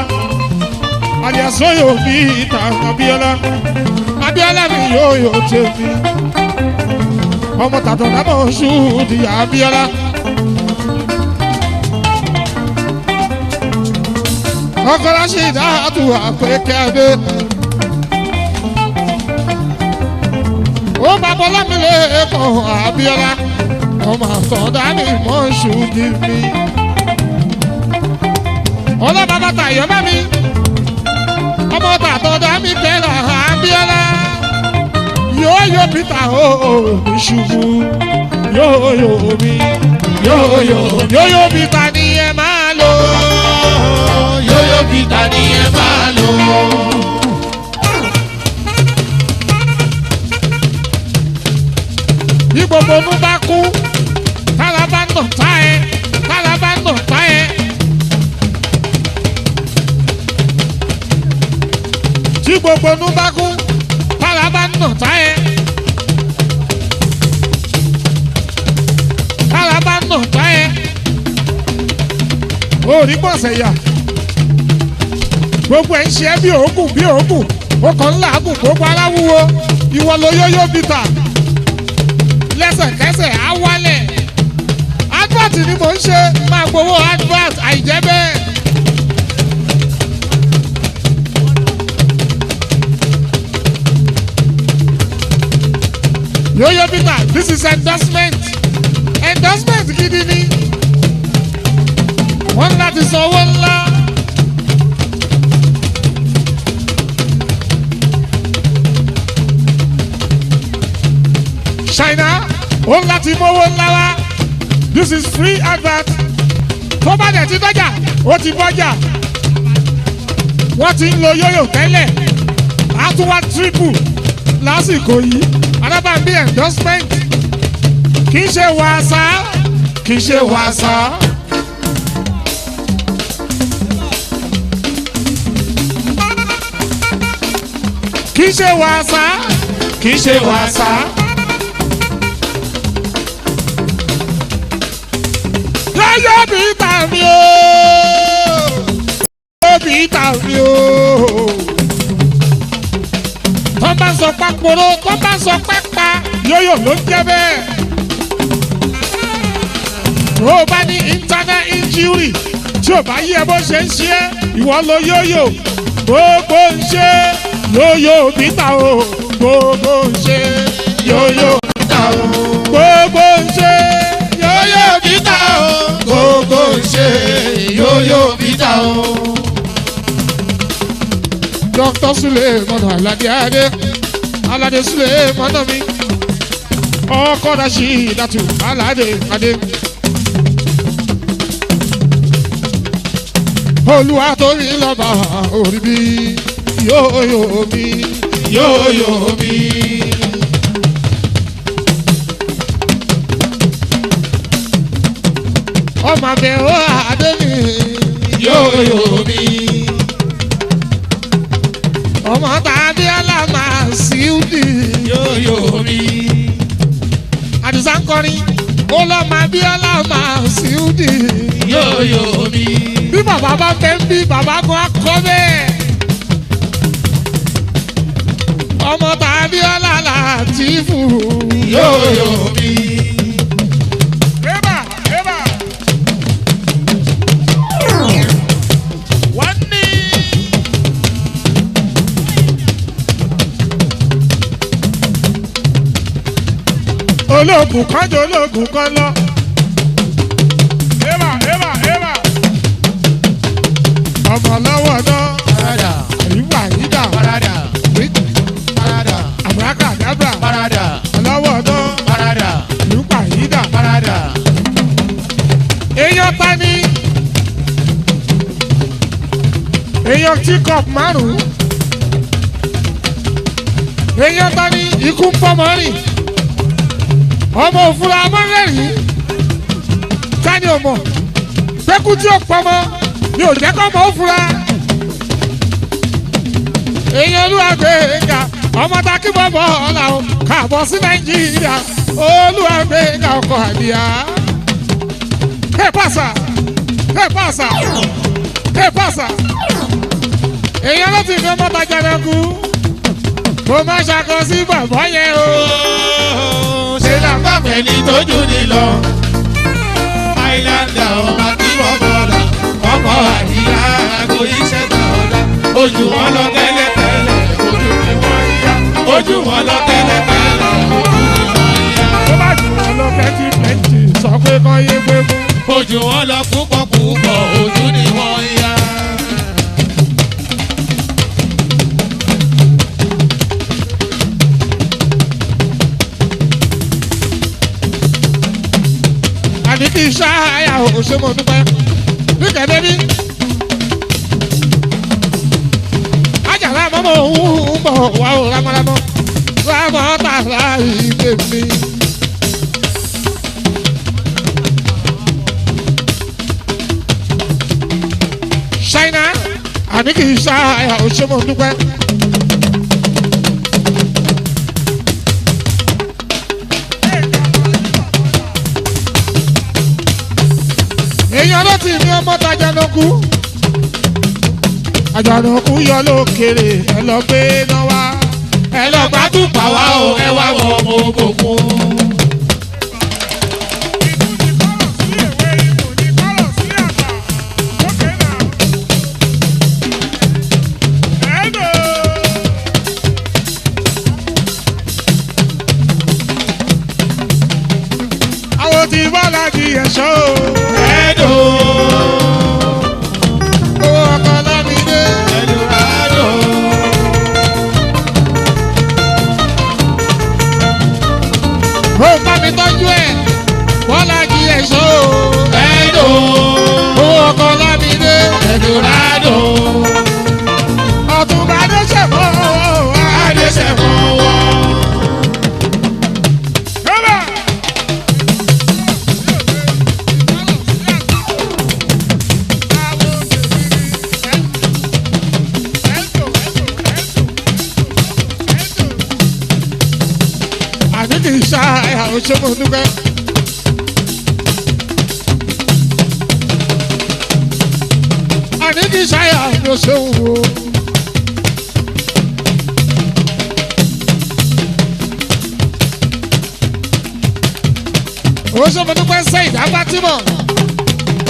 Àdìasóyò bí ìta Abíọ́lá Abíọ́lá mi yóò yóò tèmi ọmọ tàtọ̀ lámọ̀ ṣùdì Abíọ́lá. Ọkọ láṣẹ ìdáàtú àpèkẹ́dé. Ó bá bọ́lá mi lẹ́ẹ̀kan Abíọ́lá ọmọ àtọ̀dá mi mọ̀ ṣùdì mi. Ọlọ́bàbà tàyọ̀ bá mi ọmọ tàtọ̀dá mi kẹ́lá Abíọ́lá. Yóò yóò Peter ó mi ṣubú yóò yóò mi yóò yóò yóò yóò Peter ni ẹ máa lò. Yóyó Peter ni ẹ máa lò. Bí gbogbo inú bá kú tára bá nà tá ẹ tára bá nà tá ẹ. Tí gbogbo inú bá kú tára bá nà tá ẹ. Tára bá nà tá ẹ. Orí gbọ̀nsẹ̀ yà. Gbogbo ẹ̀ ń ṣe é bí òógùn bí òógùn. Ó kàn ń làágùn gbogbo ara wúwo. Ìwọ lo yóyó Peter lẹ́sẹ̀kẹsẹ̀ á wálẹ̀ advert ni mò ń ṣe máa gbowó advert àìjẹ́ bẹ́ẹ̀. Yóyó Peter, this is endorsement endorsement gidi ni wọ́n ní láti san owó ńlá. China ó ń láti mówó ńlá wá this is free advert tó bá dẹ̀ ti dọ́jà ó ti bọ́jà wọ́n ti ń lo yóyò tẹ́lẹ̀ á tún wá triple lásìkò yìí alábàámbí endorsement kì í ṣe wàsá kì í ṣe wàsá. Kì í ṣe wàsá kì í ṣe wàsá. Yóyó Peter mi o, yóyó Peter mi o. Tó bá sọ pápóró, tó bá sọ pápá, yóyó ló ń jẹ́ bẹ́ẹ̀. Tó o bá ní internal injury, tí o bá yí ẹ bó ṣe ń ṣe é, ìwọ lo yóyó. Gbogbo ń ṣe yóyó Peter o, gbogbo ń ṣe yóyó Peter o, gbogbo ń ṣe Yóyó Peter o. Gbogbo ń ṣe yóyó Peter o. Dr. Sulemana Alade Ade Alade Sulemana mi ọkọ Rashidatu Alade Ade Olúwa torí lọ́ba orí bí yóyó mi Yóyó mi. ọmọ abẹ ó adé mi Yóyó mi. ọmọ tàbí aláma síúdì Yóyó mi. Àdìsá ń kọrin ó lọ́mọ abíọ́lá máa síúdì. Yóyó mi. Bí bàbá bá fẹ́ ń bí bàbá kan á kọ́ bẹ́ẹ̀. Ọmọ tàbí ọlá Látìfù. Yóyó mi. Ébà ébà. Wọ́n ní. Olóògùn kan jẹ́ olóògùn kan lọ. Ébà ébà ébà. Ọmọ lọ́wọ́ náà Parada. ìwà yídà Parada. Parada. àbúrákàdábà Parada. ọlọ́wọ́ náà Parada. ìwà yídà. Parada. Èèyàn ta ni èèyàn tí cup márùn-ún èèyàn ta ni ikú ń bọ́mọ rìn ọmọ òfurufú amọ́rẹ́rìn tani ò mọ̀ pẹ́kú tí ó pọmọ ni ò jẹ́ kọ́ mọ́ òfurufú èèyàn olúwa gbẹ̀ngà Ọmọ takí bọ́bọ̀ ọ̀la o, káàbọ̀ sí Nàìjíríà, Olúwagbéga ọkọ̀ àdìyá. Hey pasa, hey pasa, hey pasa. Èèyàn ló ti fi ọmọ tajà lọ kú. Kò má ṣàkọ sí bàbá yẹn o. Ṣé làbàbẹ̀ ni tójú ni lọ? Áìláńdà ọba tí wọ́n bọ̀lá. Ọkọ̀ àdìyá àgọ́ iṣẹ́ ta ọ̀la. Ojú wọn lọ tẹ́lẹ̀tẹ́lẹ̀, ojú ni wọ́n yá. Ojú wọn lọ tẹ́lẹ̀tẹ́lẹ̀, ojú ni wọ́n yá. Tó bá jù wọn lọ plenty plenty sọ pé kán yé pé mú. Ojú wọn lọ púpọ̀ púpọ̀, ojú ni wọ́n yá. Àní kí ṣááyà ò ṣe mọ̀ dúpẹ́. Níkẹ́ bẹ́bí. Àjàlá mọ́mọ́ òun ń bọ̀ wá o rámọ́rámọ́. Rámọ́ tààrà ìgbè mi. Ṣáínà àní kì í ṣááyà ò ṣe mọ̀ dúpẹ́. Èèyàn ló ti ní ọmọ tajànàkú. Àjànàkú yọ lókèrè ẹ lọ gbé náà wá. Ẹ lọ gbádùn pàwá o, ẹ wá wọ ọmọ ògùn. Àwọn tí bọ́lá di ẹ̀ṣọ́ o. Ẹ̀dùn. Owó ọkọ̀ lámìdé. Eldorado. Ó bá mi tọ́jú ẹ̀. Bọ́lá di ẹ̀ṣọ́ o. Ẹ̀dùn. Owó ọkọ̀ lámìdé. Eldorado. Ọ̀túnba Adéṣẹ̀fọ́. Adéṣẹ̀fọ́ wọ́. Àní kì í ṣááyà ó ṣe mọ̀ dúpẹ́. Àní kì í ṣááyà ló ṣeun o. Ó ṣe mọ̀ dúpẹ́ Sẹ́yìdá Fátímọ̀.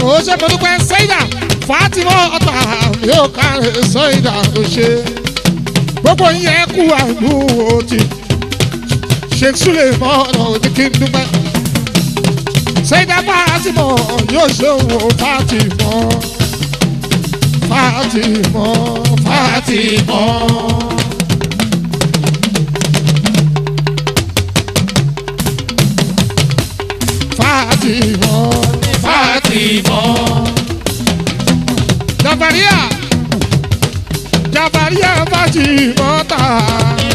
Ó ṣe mọ̀ dúpẹ́ Sẹ́yìdá Fátímọ̀ ọ̀tà mi ò kárẹ̀ Sẹ́yìdá ó ṣe. Gbogbo yẹn kú àdúró ti. Sheikh Suleiman ní kí n dúpẹ́. Sẹ́yìndà Fátímọ̀ yóò ṣeun o Fátímọ̀. Fátímọ̀ Fátímọ̀. Fátímọ̀. Fátímọ̀. Jabaria Jabaria Fátímọ̀ ta.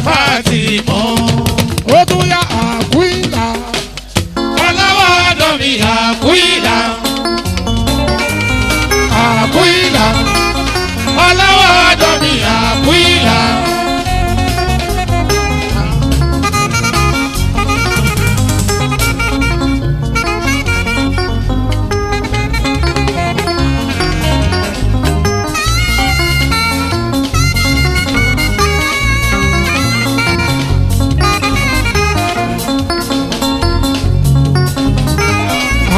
Fátímọ̀. Ó tún yá àkúìlà. Ọlọ́wọ́ ọ̀dọ́ mi àkúìlà. Àkúìlà. Ọlọ́wọ́ ọ̀dọ́ mi àkúìlà.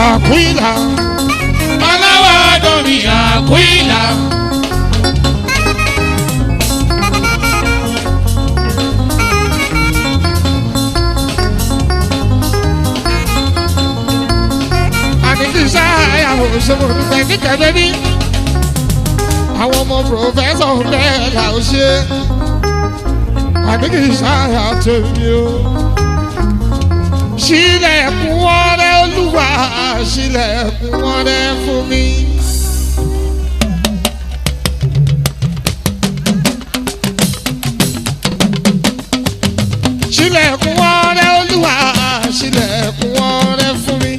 Àkúìlà. Ọlọ́wọ́ ọ̀dọ́ mi àkúìlà. Àní kì í ṣááyà òṣèlú nípa níkẹ́ bẹ́bí. Àwọn ọmọ pòfẹ́sọ̀ bẹ́ẹ̀ là ó ṣe. Àní kì í ṣááyà tèmi o. Ṣílẹ̀kùn ọrẹ Olúwa, ṣílẹ̀kùn ọrẹ fún mi. Ṣílẹ̀kùn ọrẹ Olúwa, ṣílẹ̀kùn ọrẹ fún mi.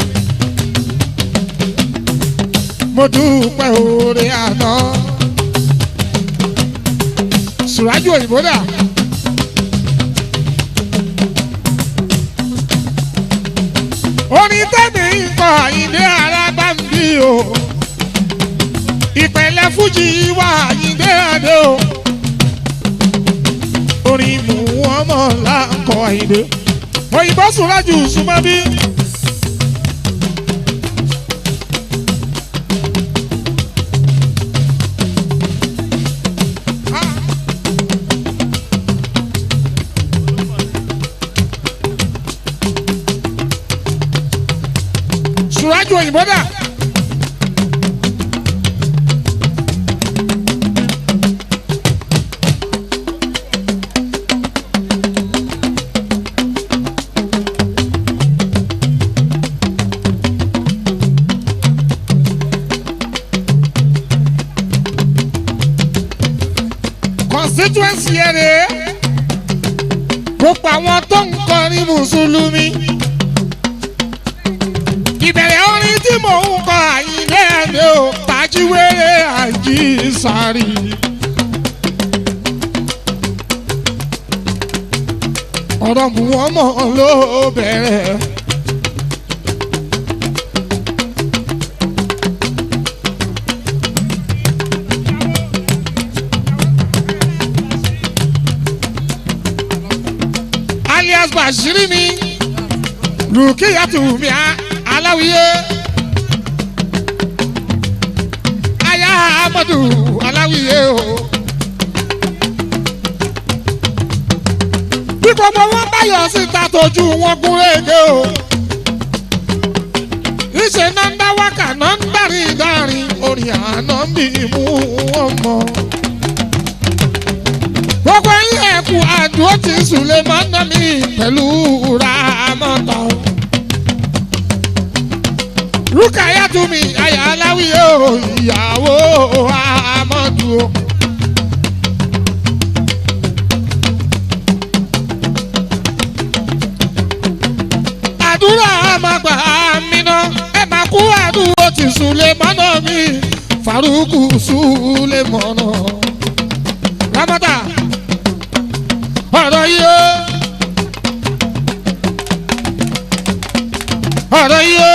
Mo dúpẹ́ oore àná. Sùrájú òyìnbó dà. Orin tẹ́mi ń kọ Àyìndé Araba ń bí o. Ìpẹ̀lẹ̀ Fújì wà Àyìndé Adé o. Orin mú ọmọ là ń kọ Àyìndé. Òyìnbó Sùrájù súnmọ́ bí. Sùrájù òyìnbó dà. Constituency ẹ̀ rèé gbogbo àwọn tó ń kọrin mùsùlùmí ìbẹ̀rẹ̀ orin tí mò ń kọ Àyìndé Adé o Tajíwèrè Àjísàrì. Ọ̀rọ̀ Mùhàmmá ló bẹ̀rẹ̀. Alias Bashiri mi Rukiyatu mi Aláwíyé aya Amadu Aláwíyé o. Bí gbogbo wọn bá yọ síta tójú wọn gún régé o. Ìṣe náà ń dá wákà náà ń dárin dárin orin àná ń bí mú wọn mọ. Gbogbo yín ẹ̀kú àdúró ti Sùlẹ̀mánà mi pẹ̀lú Ràmọ́tà. Rúkàyà tún mi àyà Aláwíyé o ìyàwó Amadu o. Àdúrà àmàgbà àmìnà ẹ máa kú àdúró ti Sùlẹ̀mánà mi Fàrúkù Sùlẹ̀mánà. Rámọ́tà ọ̀rọ̀ yìí o. Ọ̀rọ̀ yìí o.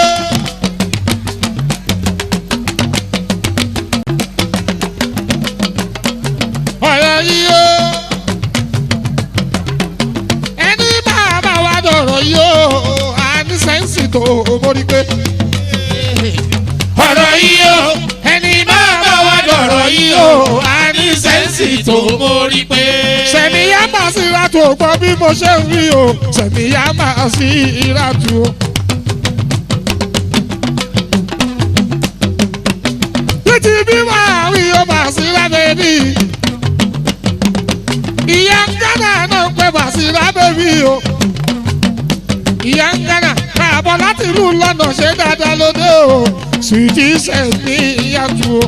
Ọ̀rọ̀ yìí o. Ẹni máa bá wa dọ̀rọ̀ yìí o. A ní sẹ́ǹsì tó mórí pé. Ọ̀rọ̀ yìí o, ẹni máa bá wa dọ̀rọ̀ yìí o, a ní sẹ́ǹsì tó mórí pé. Sẹ̀míyá máa sí ìràtú ò gbọ́ bí mo ṣe ń wí o. Sẹ̀míyá máa sí ìràtú o. Títí bí wàá wí o Bàṣírá bèbí. Ìyá ń Gánà náà ń pẹ́ Bàṣírá bèbí o. Ìyá ń Gánà káàbọ̀ láti ìlú London ṣe dáadáa lóde o. Sùìtì sẹ̀míyá tu o.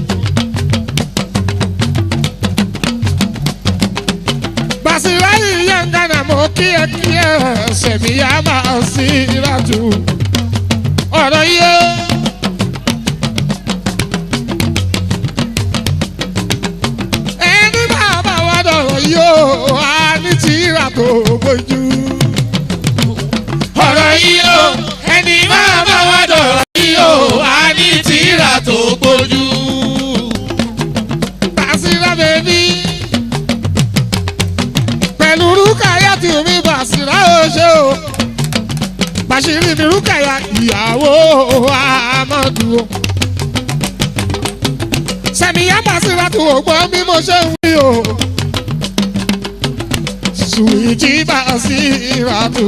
Bàṣírá ìyá ń Gánà mo kí ẹ kí ẹ Sẹ̀míyá máa sí ìràtú. Ọ̀rọ̀ yìí o. Ẹni bàbá wa dọ̀rọ̀ yóò á ní tìrà tó bójú. Ọ̀rọ̀ yìí o, ẹni máa bá wa dọ̀rọ̀ yìí o, a ní tìrà tó gbójú. Bàṣírá bèbí. Pẹ̀lú Rúkàyà tí mi Bàṣírá ò ṣe o. Bàṣírí mi Rúkàyà ìyàwó Amadu o. Sẹ̀míyá Bàṣírá tó o gbọ́ bí mo ṣe ń wí o. Sùwìtì Bàṣírá tó.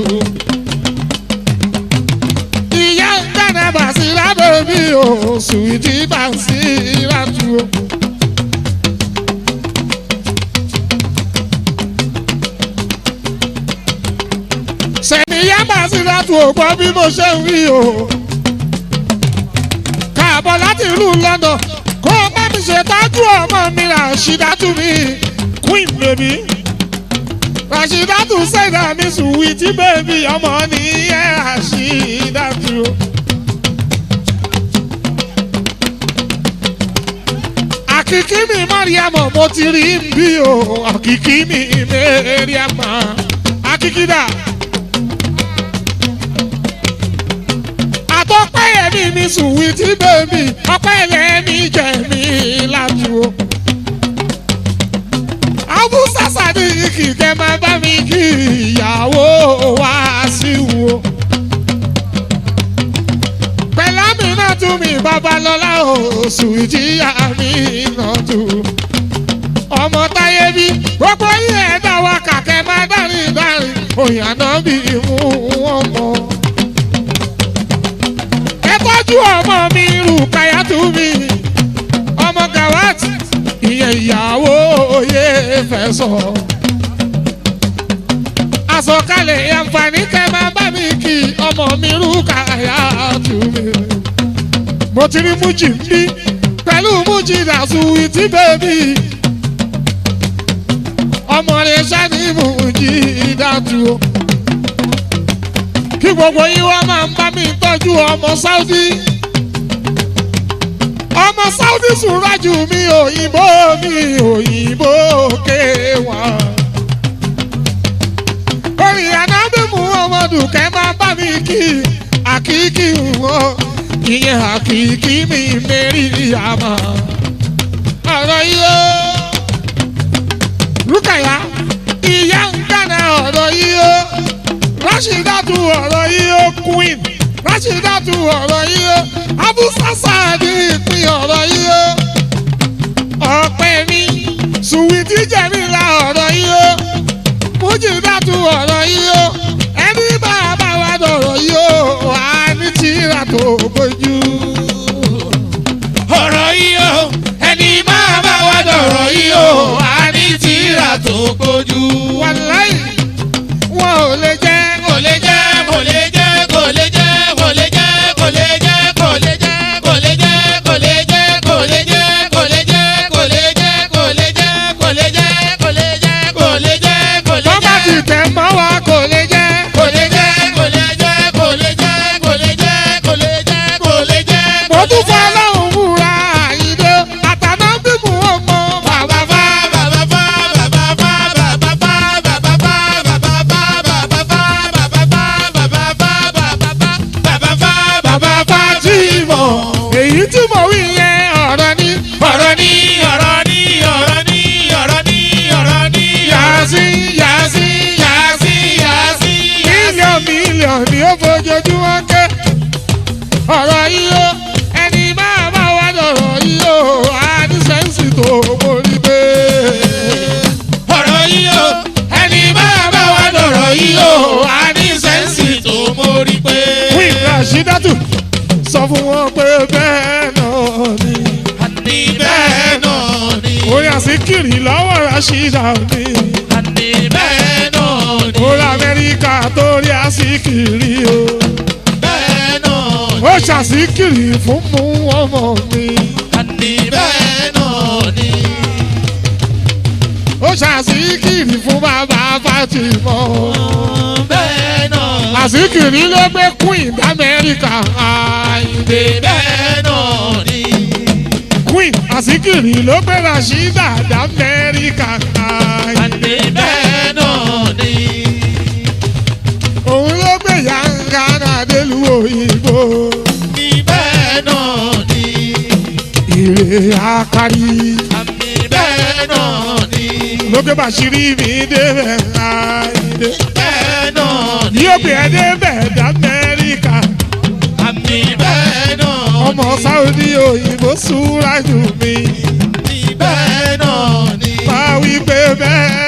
Ìyá ń dáná Bàṣírá bèbí o. Sùwìtì Bàṣírá tó o. Sẹ̀míyá Bàṣírátù ò gbọ́ bí mo ṣe ń wí o. Káàbọ̀ láti ìlú London kó o bá mi ṣètọ́jú ọmọ mi Ràṣídátù mi Queen baby. Ràṣídátù sẹ̀dá mi sùwìtì baby ọmọ nìyẹn Ràṣídátù. Àkìkí mi Mọ́ríàmọ̀ mo ti rí ń bí o. Àkìkí mi Mẹ́ríàmọ̀. Àkìkí dà. Ọpẹ́ yẹmi mi sùwìtì bèbí, ọpẹ́ yẹmi jẹ̀mí lájú o. Abusa Sadiki kẹ́ máa bá mi kí ìyàwó wá sí wo. Pẹ̀lú àmì náà tún mi Babalọ́lá o, sùwìtì àmì náà tún. Ọmọ táyé bí gbogbo yín ẹ̀dá wa kàkẹ́ máa dárin dárin, òyìnbó bí mú wọn mọ́. Ẹ tọ́jú ọmọ mi Rukayatu mi, ọmọ Gawat, ìyẹn ìyàwó oyè fẹ́ sọ. Àsọkalẹ̀ àǹfààní kẹ́ máa bá mi kí ọmọ mi Rukayatu mi. Mo ti rí Mújì ń bí pẹ̀lú Mújì dàsú ìtì bèbí. Ọmọ rẹ̀ ṣáni Mújì dàtú o. Kí gbogbo yín wá máa ń bá mi tọ́jú ọmọ Saudi. Ọmọ Saudi sùnrájù mi òyìnbó kéwà. Orin ànábì Muhammadu kẹ́ máa bá mi kí àkíkí wọn. Ìyẹn àkíkí mi mẹ́rí àmà. Ọ̀rọ̀ yìí ó. Rúkàyà ìyá ń gánà ọ̀rọ̀ yìí ó. Rashidatu ọ̀rọ̀ yìí ó queen. Rashidatu ọ̀rọ̀ yìí ó. Abusa Sadiq ọ̀rọ̀ yìí ó. Ọ̀pẹ mi Sùwìtì Jẹ̀mílà ọ̀rọ̀ yìí ó. Mújìdátù ọ̀rọ̀ yìí ó. Ẹni bàbá wa dọ̀rọ̀ yìí ó. A ní tìrà tó bójú. Ọ̀rọ̀ yìí o, ẹni máa bá wa dọ̀rọ̀ yìí o, a ní tìrà tó gbójú. Wàláì wọn ò lè jẹ́. Kò lè jẹ́, kò lè jẹ́, kò lè jẹ́, kò lè jẹ́, kò lè jẹ́, kò lè jẹ́, kò lè jẹ́, kò lè jẹ́, kò lè jẹ́, kò lè jẹ́, kò lè jẹ́, kò lè jẹ́, kò lè jẹ́, kò lè jẹ́, kò lè jẹ́, kò lè Tó bá ti jẹ́. tẹ̀ mọ́ wa kò lè jẹ́. Kò lè jẹ́, kò lè jẹ́, kò lè jẹ́, kò lè jẹ́, kò lè jẹ́, kò lè jẹ́, Mo kò lè tún fọ́ jẹ́. Ọlọ́run múra Àyìndé. Àtàná bímú ọmọ bàbá Bàbá bàbá fá bàbá fá bàbá fá bàbá fá bàbá fá bàbá fá bàbá fá bàbá fá bàbá fá bàbá fá bàbá Fátímọ̀. Èyí tí mo wí yẹn ọ̀rọ̀ ni. ọ̀rọ̀ ní ọ̀rọ̀ ní ọ̀rọ̀ ní ọ̀rọ̀ ní ọ̀rọ̀ ní Yàsí yàsí yàsí yàsí mílíọ̀nù mílíọ̀nù ni ó fojoojúmọ́ ké. Ọ̀rọ̀ yìí ó ẹni máa bá wa dọ̀rọ̀ yìí ó a ní sẹ́ǹsì tó mórí pé. ọ̀rọ̀ yìí o ẹni máa bá wa dọ̀rọ̀ yìí o a ní sẹ́ǹsì tó mórí pé. Queen Rashidatu sọ fún wọn pé bẹ́ẹ̀ náà ni. Àní bẹ́ẹ̀ náà ni. Orin àsìkiri lọ́wọ́ Rashida mi. Àní bẹ́ẹ̀ náà ni. Orin Amẹ́ríkà torí àsìkiri o. Bẹ́ẹ̀ náà ni. Ó ṣàsìkiri fún mú ọmọ mi. Àní bẹ́ẹ̀ náà ni. Ó ṣàsìkiri fún bàbá Fátímọ̀. Bẹ́ẹ̀ náà ni. Àsìkiri ló gbé Queen d'Amẹ́ríkà Àyìndé. Bẹ́ẹ̀ náà ni. Queen àsìkiri ló gbé Rashida d'Amẹ́ríkà Àyìndé. Àní bẹ́ẹ̀ náà ni. Òun ló gbé Yangana délùú òyìnbó. Ní bẹ́ẹ̀ náà ni. Ire akari Àmì bẹ́ẹ̀ náà ni. ló gbé Bàṣírí mi débẹ̀ Àyìndé. Bẹ́ẹ̀ náà ni. Yóò gbé ẹ débẹ̀ d'Amẹ́ríkà. Àmì bẹ́ẹ̀ náà ni. Ọmọ Sáúdí òyìnbó súrájù mi. Ní bẹ́ẹ̀ náà ni. Máa wí pé bẹ́ẹ̀.